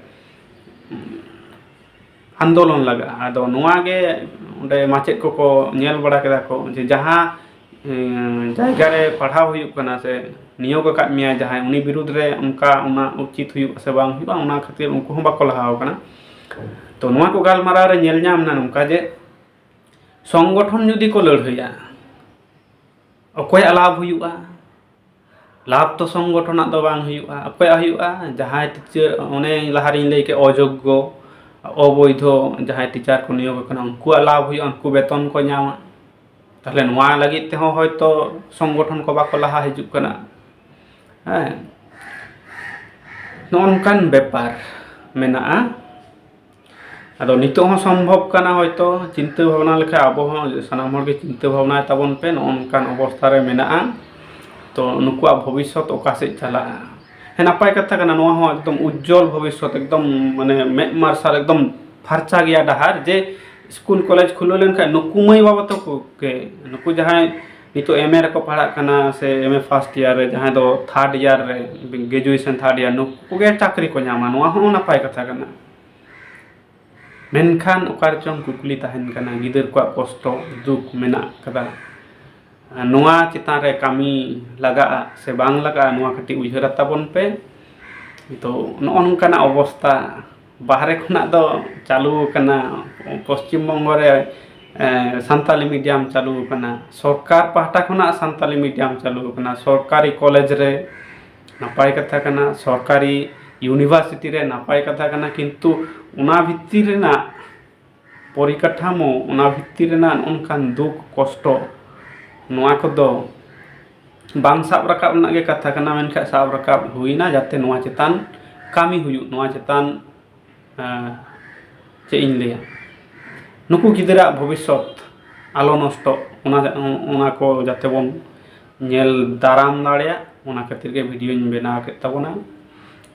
ᱟᱱᱫᱳᱞᱚᱱ ᱞᱟᱜᱟᱜᱼᱟ᱾ ᱟᱫᱚ ᱱᱚᱣᱟ ᱜᱮ ᱚᱸᱰᱮ ᱢᱟᱪᱮᱫ ᱠᱚᱠᱚ ᱧᱮᱞ ᱵᱟᱲᱟ ᱠᱮᱫᱟ ᱠᱚ ᱡᱮ ᱡᱟᱦᱟᱸ, ᱮᱸ, ᱡᱟᱭᱜᱟ ᱨᱮ ᱯᱟᱲᱦᱟᱣ ᱦᱩᱭᱩᱜ ᱠᱟᱱᱟ ᱥᱮ ᱱᱤᱭᱳᱜ ᱟᱠᱟᱫ ᱢᱮᱭᱟᱭ ᱡᱟᱦᱟᱸᱭ, ᱩᱱᱤ ᱵᱤᱨᱩᱫᱽ ᱨᱮ ᱚᱱᱠᱟ ᱚᱱᱟ ᱩᱪᱤᱛ ᱦᱩᱭᱩᱜᱼᱟ ᱥᱮ ᱵᱟᱝ ᱦᱩᱭᱩᱜᱼᱟ, ᱚᱱᱟ ᱠᱷᱟᱹᱛᱤᱨ ᱩᱱᱠᱩ ᱦᱚᱸ ᱵᱟᱠᱚ ᱞᱟᱦᱟ ᱟᱠᱟᱱᱟ᱾ ᱛᱚ ᱱᱚᱣᱟ ᱠᱚ ᱜᱟᱞᱢᱟᱨᱟᱣ ᱨᱮ ᱧᱮᱞ ᱧᱟᱢ ᱮᱱᱟ ᱱᱚᱝᱠᱟ ᱡᱮ ᱥᱚᱝᱜᱚᱴᱷᱚᱱ ᱡᱩᱫᱤ ᱠᱚ ᱞᱟᱹᱲᱦᱟᱹᱭᱟ, ᱚᱠᱚᱭᱟᱜ ᱞᱟᱵᱷ ᱦᱩᱭᱩᱜᱼᱟ? ᱞᱟᱵᱷ ᱛᱚ ᱥᱚᱝᱜᱚᱴᱷᱚᱱᱟᱜ ᱫᱚ ᱵᱟᱝ ᱦᱩᱭᱩᱜᱼᱟ᱾ ᱚᱠᱚᱭᱟᱜ ᱦᱩᱭᱩᱜᱼᱟ? ᱡᱟᱦᱟᱸᱭ ᱴᱤᱪᱟᱨ, ᱚᱱᱮ ᱞᱟᱦᱟᱨᱤᱧ ᱞᱟᱹᱭ ᱠᱮᱫ, ᱚᱡᱳᱜᱽᱜᱚ, ᱚᱵᱳᱭᱫᱷᱚ ᱡᱟᱦᱟᱸᱭ ᱴᱤᱪᱟᱨ ᱠᱚ ᱱᱤᱭᱳᱜᱽ ᱟᱠᱟᱱᱟ, ᱩᱱᱠᱩᱣᱟᱜ ᱞᱟᱵᱷ ᱦᱩᱭᱩᱜᱼᱟ, ᱩᱱᱠᱩ ᱵᱮᱛᱚᱱ ᱠᱚ ᱧᱟᱢᱟ᱾ ᱛᱟᱦᱞᱮ ᱱᱚᱣᱟ ᱞᱟᱹᱜᱤᱫ ᱛᱮᱦᱚᱸ ᱦᱚᱭᱛᱚ ᱥᱚᱝᱜᱚᱴᱷᱚᱱ ᱠᱚ ᱵᱟᱠᱚ ᱞᱟᱦᱟ ᱦᱤᱡᱩᱜ ᱠᱟᱱᱟ᱾ ᱦᱮᱸ, ᱱᱚᱜᱼᱚ ᱱᱚᱝᱠᱟᱱ ᱵᱮᱯᱟᱨ ᱢᱮᱱᱟᱜᱼᱟ᱾ ᱟᱫᱚ ᱱᱤᱛᱚᱜ ᱦᱚᱸ ᱥᱚᱢᱵᱷᱚᱵ ᱠᱟᱱᱟ ᱦᱚᱭᱛᱚ, ᱪᱤᱱᱛᱟᱹ ᱵᱷᱟᱵᱽᱱᱟ ᱞᱮᱠᱷᱟᱱ ᱟᱵᱚ ᱦᱚᱸ ᱥᱟᱱᱟᱢ ᱦᱚᱲ ᱜᱮ ᱪᱤᱱᱛᱟᱹ ᱵᱷᱟᱵᱽᱱᱟᱭ ᱛᱟᱵᱚᱱ ᱯᱮ, ᱱᱚᱜᱼᱚ ᱱᱚᱝᱠᱟᱱ ᱚᱵᱚᱥᱛᱷᱟ ᱨᱮ ᱢᱮᱱᱟᱜᱼᱟ᱾ ᱛᱚ ᱱᱩᱠᱩᱣᱟᱜ ᱵᱷᱚᱵᱤᱥᱥᱚᱛ ᱚᱠᱟ ᱥᱮᱫ ᱪᱟᱞᱟᱜᱼᱟ? ᱦᱮᱸ, ᱱᱟᱯᱟᱭ ᱠᱟᱛᱷᱟ ᱠᱟᱱᱟ, ᱱᱚᱣᱟ ᱦᱚᱸ ᱮᱠᱫᱚᱢ ᱩᱡᱽᱡᱚᱞ ᱵᱷᱚᱵᱤᱥᱥᱚᱛ, ᱮᱠᱫᱚᱢ ᱢᱟᱱᱮ ᱢᱮᱫ ᱢᱟᱨᱥᱟᱞ, ᱮᱠᱫᱚᱢ ᱯᱷᱟᱨᱪᱟ ᱜᱮᱭᱟ ᱰᱟᱦᱟᱨ, ᱡᱮ ᱥᱠᱩᱞ ᱠᱚᱞᱮᱡᱽ ᱠᱷᱩᱞᱟᱹᱣ ᱞᱮᱱᱠᱷᱟᱱ ᱱᱩᱠᱩ ᱢᱟᱹᱭ ᱵᱟᱵᱟ ᱛᱟᱠᱚ ᱜᱮ, ᱱᱩᱠᱩ ᱡᱟᱦᱟᱸᱭ ᱱᱤᱛᱚᱜ ᱮᱢ ᱮ ᱨᱮᱠᱚ ᱯᱟᱲᱦᱟᱜ ᱠᱟᱱᱟ ᱥᱮ ᱮᱢ ᱮ ᱯᱷᱟᱥᱴ ᱤᱭᱟᱨ ᱨᱮ, ᱡᱟᱦᱟᱸᱭ ᱫᱚ ᱛᱷᱟᱨᱰ ᱤᱭᱟᱨ ᱨᱮ, ᱜᱨᱮᱡᱩᱭᱮᱥᱚᱱ ᱛᱷᱟᱨᱰ ᱤᱭᱟᱨ, ᱱᱩᱠᱩ ᱠᱚᱜᱮ ᱪᱟᱹᱠᱨᱤ ᱠᱚ ᱧᱟᱢᱟ, ᱱᱚᱣᱟ ᱦᱚᱸ ᱱᱟᱯᱟᱭ ᱠᱟᱛᱷᱟ ᱠᱟᱱᱟ᱾ ᱢᱮᱱᱠᱷᱟᱱ ᱚᱠᱟ ᱨᱮᱪᱚᱝ ᱠᱩᱠᱞᱤ ᱛᱟᱦᱮᱱ ᱠᱟᱱᱟ, ᱜᱤᱫᱟᱹᱨ ᱠᱚᱣᱟᱜ ᱠᱚᱥᱴᱚ ᱫᱩᱠ ᱢᱮᱱᱟᱜ ᱠᱟᱫᱟ, ᱱᱚᱣᱟ ᱪᱮᱛᱟᱱ ᱨᱮ ᱠᱟᱹᱢᱤ ᱞᱟᱜᱟᱜᱼᱟ ᱥᱮ ᱵᱟᱝ ᱞᱟᱜᱟᱜᱼᱟ, ᱱᱚᱣᱟ ᱠᱟᱹᱴᱤᱡ ᱩᱭᱦᱟᱹᱨ ᱟᱛᱟᱵᱚᱱ ᱯᱮ᱾ ᱛᱚ, ᱱᱚᱜᱼᱚ ᱱᱚᱝᱠᱟᱱᱟᱜ ᱚᱵᱚᱥᱛᱟ ᱵᱟᱦᱨᱮ ᱠᱷᱚᱱᱟᱜ ᱫᱚ ᱪᱟᱹᱞᱩ ᱟᱠᱟᱱᱟ, ᱯᱚᱥᱪᱤᱢ ᱵᱚᱝᱜᱚ ᱨᱮ ᱮ, ᱥᱟᱱᱛᱟᱞᱤ ᱢᱤᱰᱤᱭᱟᱢ ᱪᱟᱹᱞᱩ ᱟᱠᱟᱱᱟ, ᱥᱚᱨᱠᱟᱨ ᱯᱟᱦᱴᱟ ᱠᱷᱚᱱᱟᱜ ᱥᱟᱱᱛᱟᱞᱤ ᱢᱤᱰᱤᱭᱟᱢ ᱪᱟᱹᱞᱩ ᱟᱠᱟᱱᱟ, ᱥᱚᱨᱠᱟᱨᱤ ᱠᱚᱞᱮᱡᱽ ᱨᱮ ᱱᱟᱯᱟᱭ ᱠᱟᱛᱷᱟ ᱠᱟᱱᱟ, ᱥᱚᱨᱠᱟᱨᱤ ᱤᱭᱩᱱᱤᱵᱷᱟᱨᱥᱤᱴᱤ ᱨᱮ ᱱᱟᱯᱟᱭ ᱠᱟᱛᱷᱟ ᱠᱟᱱᱟ, ᱠᱤᱱᱛᱩ ᱚᱱᱟ ᱵᱷᱤᱛᱤᱨ ᱨᱮᱱᱟᱜ ᱯᱚᱨᱤᱠᱟᱴᱷᱟᱢᱳ, ᱚᱱᱟ ᱵᱷᱤᱛᱤᱨ ᱨᱮᱱᱟᱜ ᱱᱚᱜᱼᱚ ᱱᱚᱝᱠᱟᱱ ᱫᱩᱠ ᱠᱚᱥᱴᱚ, ᱱᱚᱣᱟ ᱠᱚᱫᱚ ᱵᱟᱝ ᱥᱟᱵ ᱨᱟᱠᱟᱵ ᱨᱮᱱᱟᱜ ᱜᱮ ᱠᱟᱛᱷᱟ ᱠᱟᱱᱟ, ᱢᱮᱱᱠᱷᱟᱱ ᱥᱟᱵ ᱨᱟᱠᱟᱵ ᱦᱩᱭᱱᱟ, ᱡᱟᱛᱮ ᱱᱚᱣᱟ ᱪᱮᱛᱟᱱ ᱠᱟᱹᱢᱤ ᱦᱩᱭᱩᱜ, ᱱᱚᱣᱟ ᱪᱮᱛᱟᱱ ᱮᱸ, ᱪᱮᱫ ᱤᱧ ᱞᱟᱹᱭᱟ, ᱱᱩᱠᱩ ᱜᱤᱫᱽᱨᱟᱹᱣᱟᱜ ᱵᱷᱚᱵᱤᱥᱥᱚᱛ ᱟᱞᱚ ᱱᱚᱥᱴᱚᱜ, ᱚᱱᱟ, ᱚᱱᱟ ᱠᱚ ᱡᱟᱛᱮ ᱵᱚᱱ ᱧᱮᱞ ᱫᱟᱨᱟᱢ ᱫᱟᱲᱮᱭᱟᱜ, ᱚᱱᱟ ᱠᱷᱟᱹᱛᱤᱨ ᱜᱮ ᱵᱷᱤᱰᱤᱭᱳᱧ ᱵᱮᱱᱟᱣ ᱠᱮᱫ ᱛᱟᱵᱚᱱᱟ᱾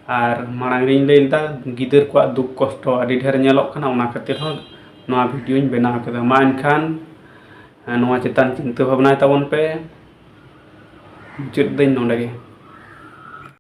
ᱟᱨ ᱢᱟᱲᱟᱝ ᱨᱤᱧ ᱞᱟᱹᱭ ᱞᱮᱫᱟ, ᱜᱤᱫᱟᱹᱨ ᱠᱚᱣᱟᱜ ᱫᱩᱠ ᱠᱚᱥᱴᱚ ᱟᱹᱰᱤ ᱰᱷᱮᱨ ᱧᱮᱞᱚᱜ ᱠᱟᱱᱟ, ᱚᱱᱟ ᱠᱷᱟᱹᱛᱤᱨ ᱦᱚᱸ ᱱᱚᱣᱟ ᱵᱷᱤᱰᱤᱭᱳᱧ ᱵᱮᱱᱟᱣ ᱠᱮᱫᱟ᱾ ᱢᱟ ᱮᱱᱠᱷᱟᱱ, ᱮᱸ, ᱱᱚᱣᱟ ᱪᱮᱛᱟᱱ ᱪᱤᱱᱛᱟᱹ ᱵᱷᱟᱵᱽᱱᱟᱭ ᱛᱟᱵᱚᱱ ᱯᱮ᱾ ᱢᱩᱪᱟᱹᱫ ᱫᱟᱹᱧ ᱱᱚᱰᱮ ᱜᱮ᱾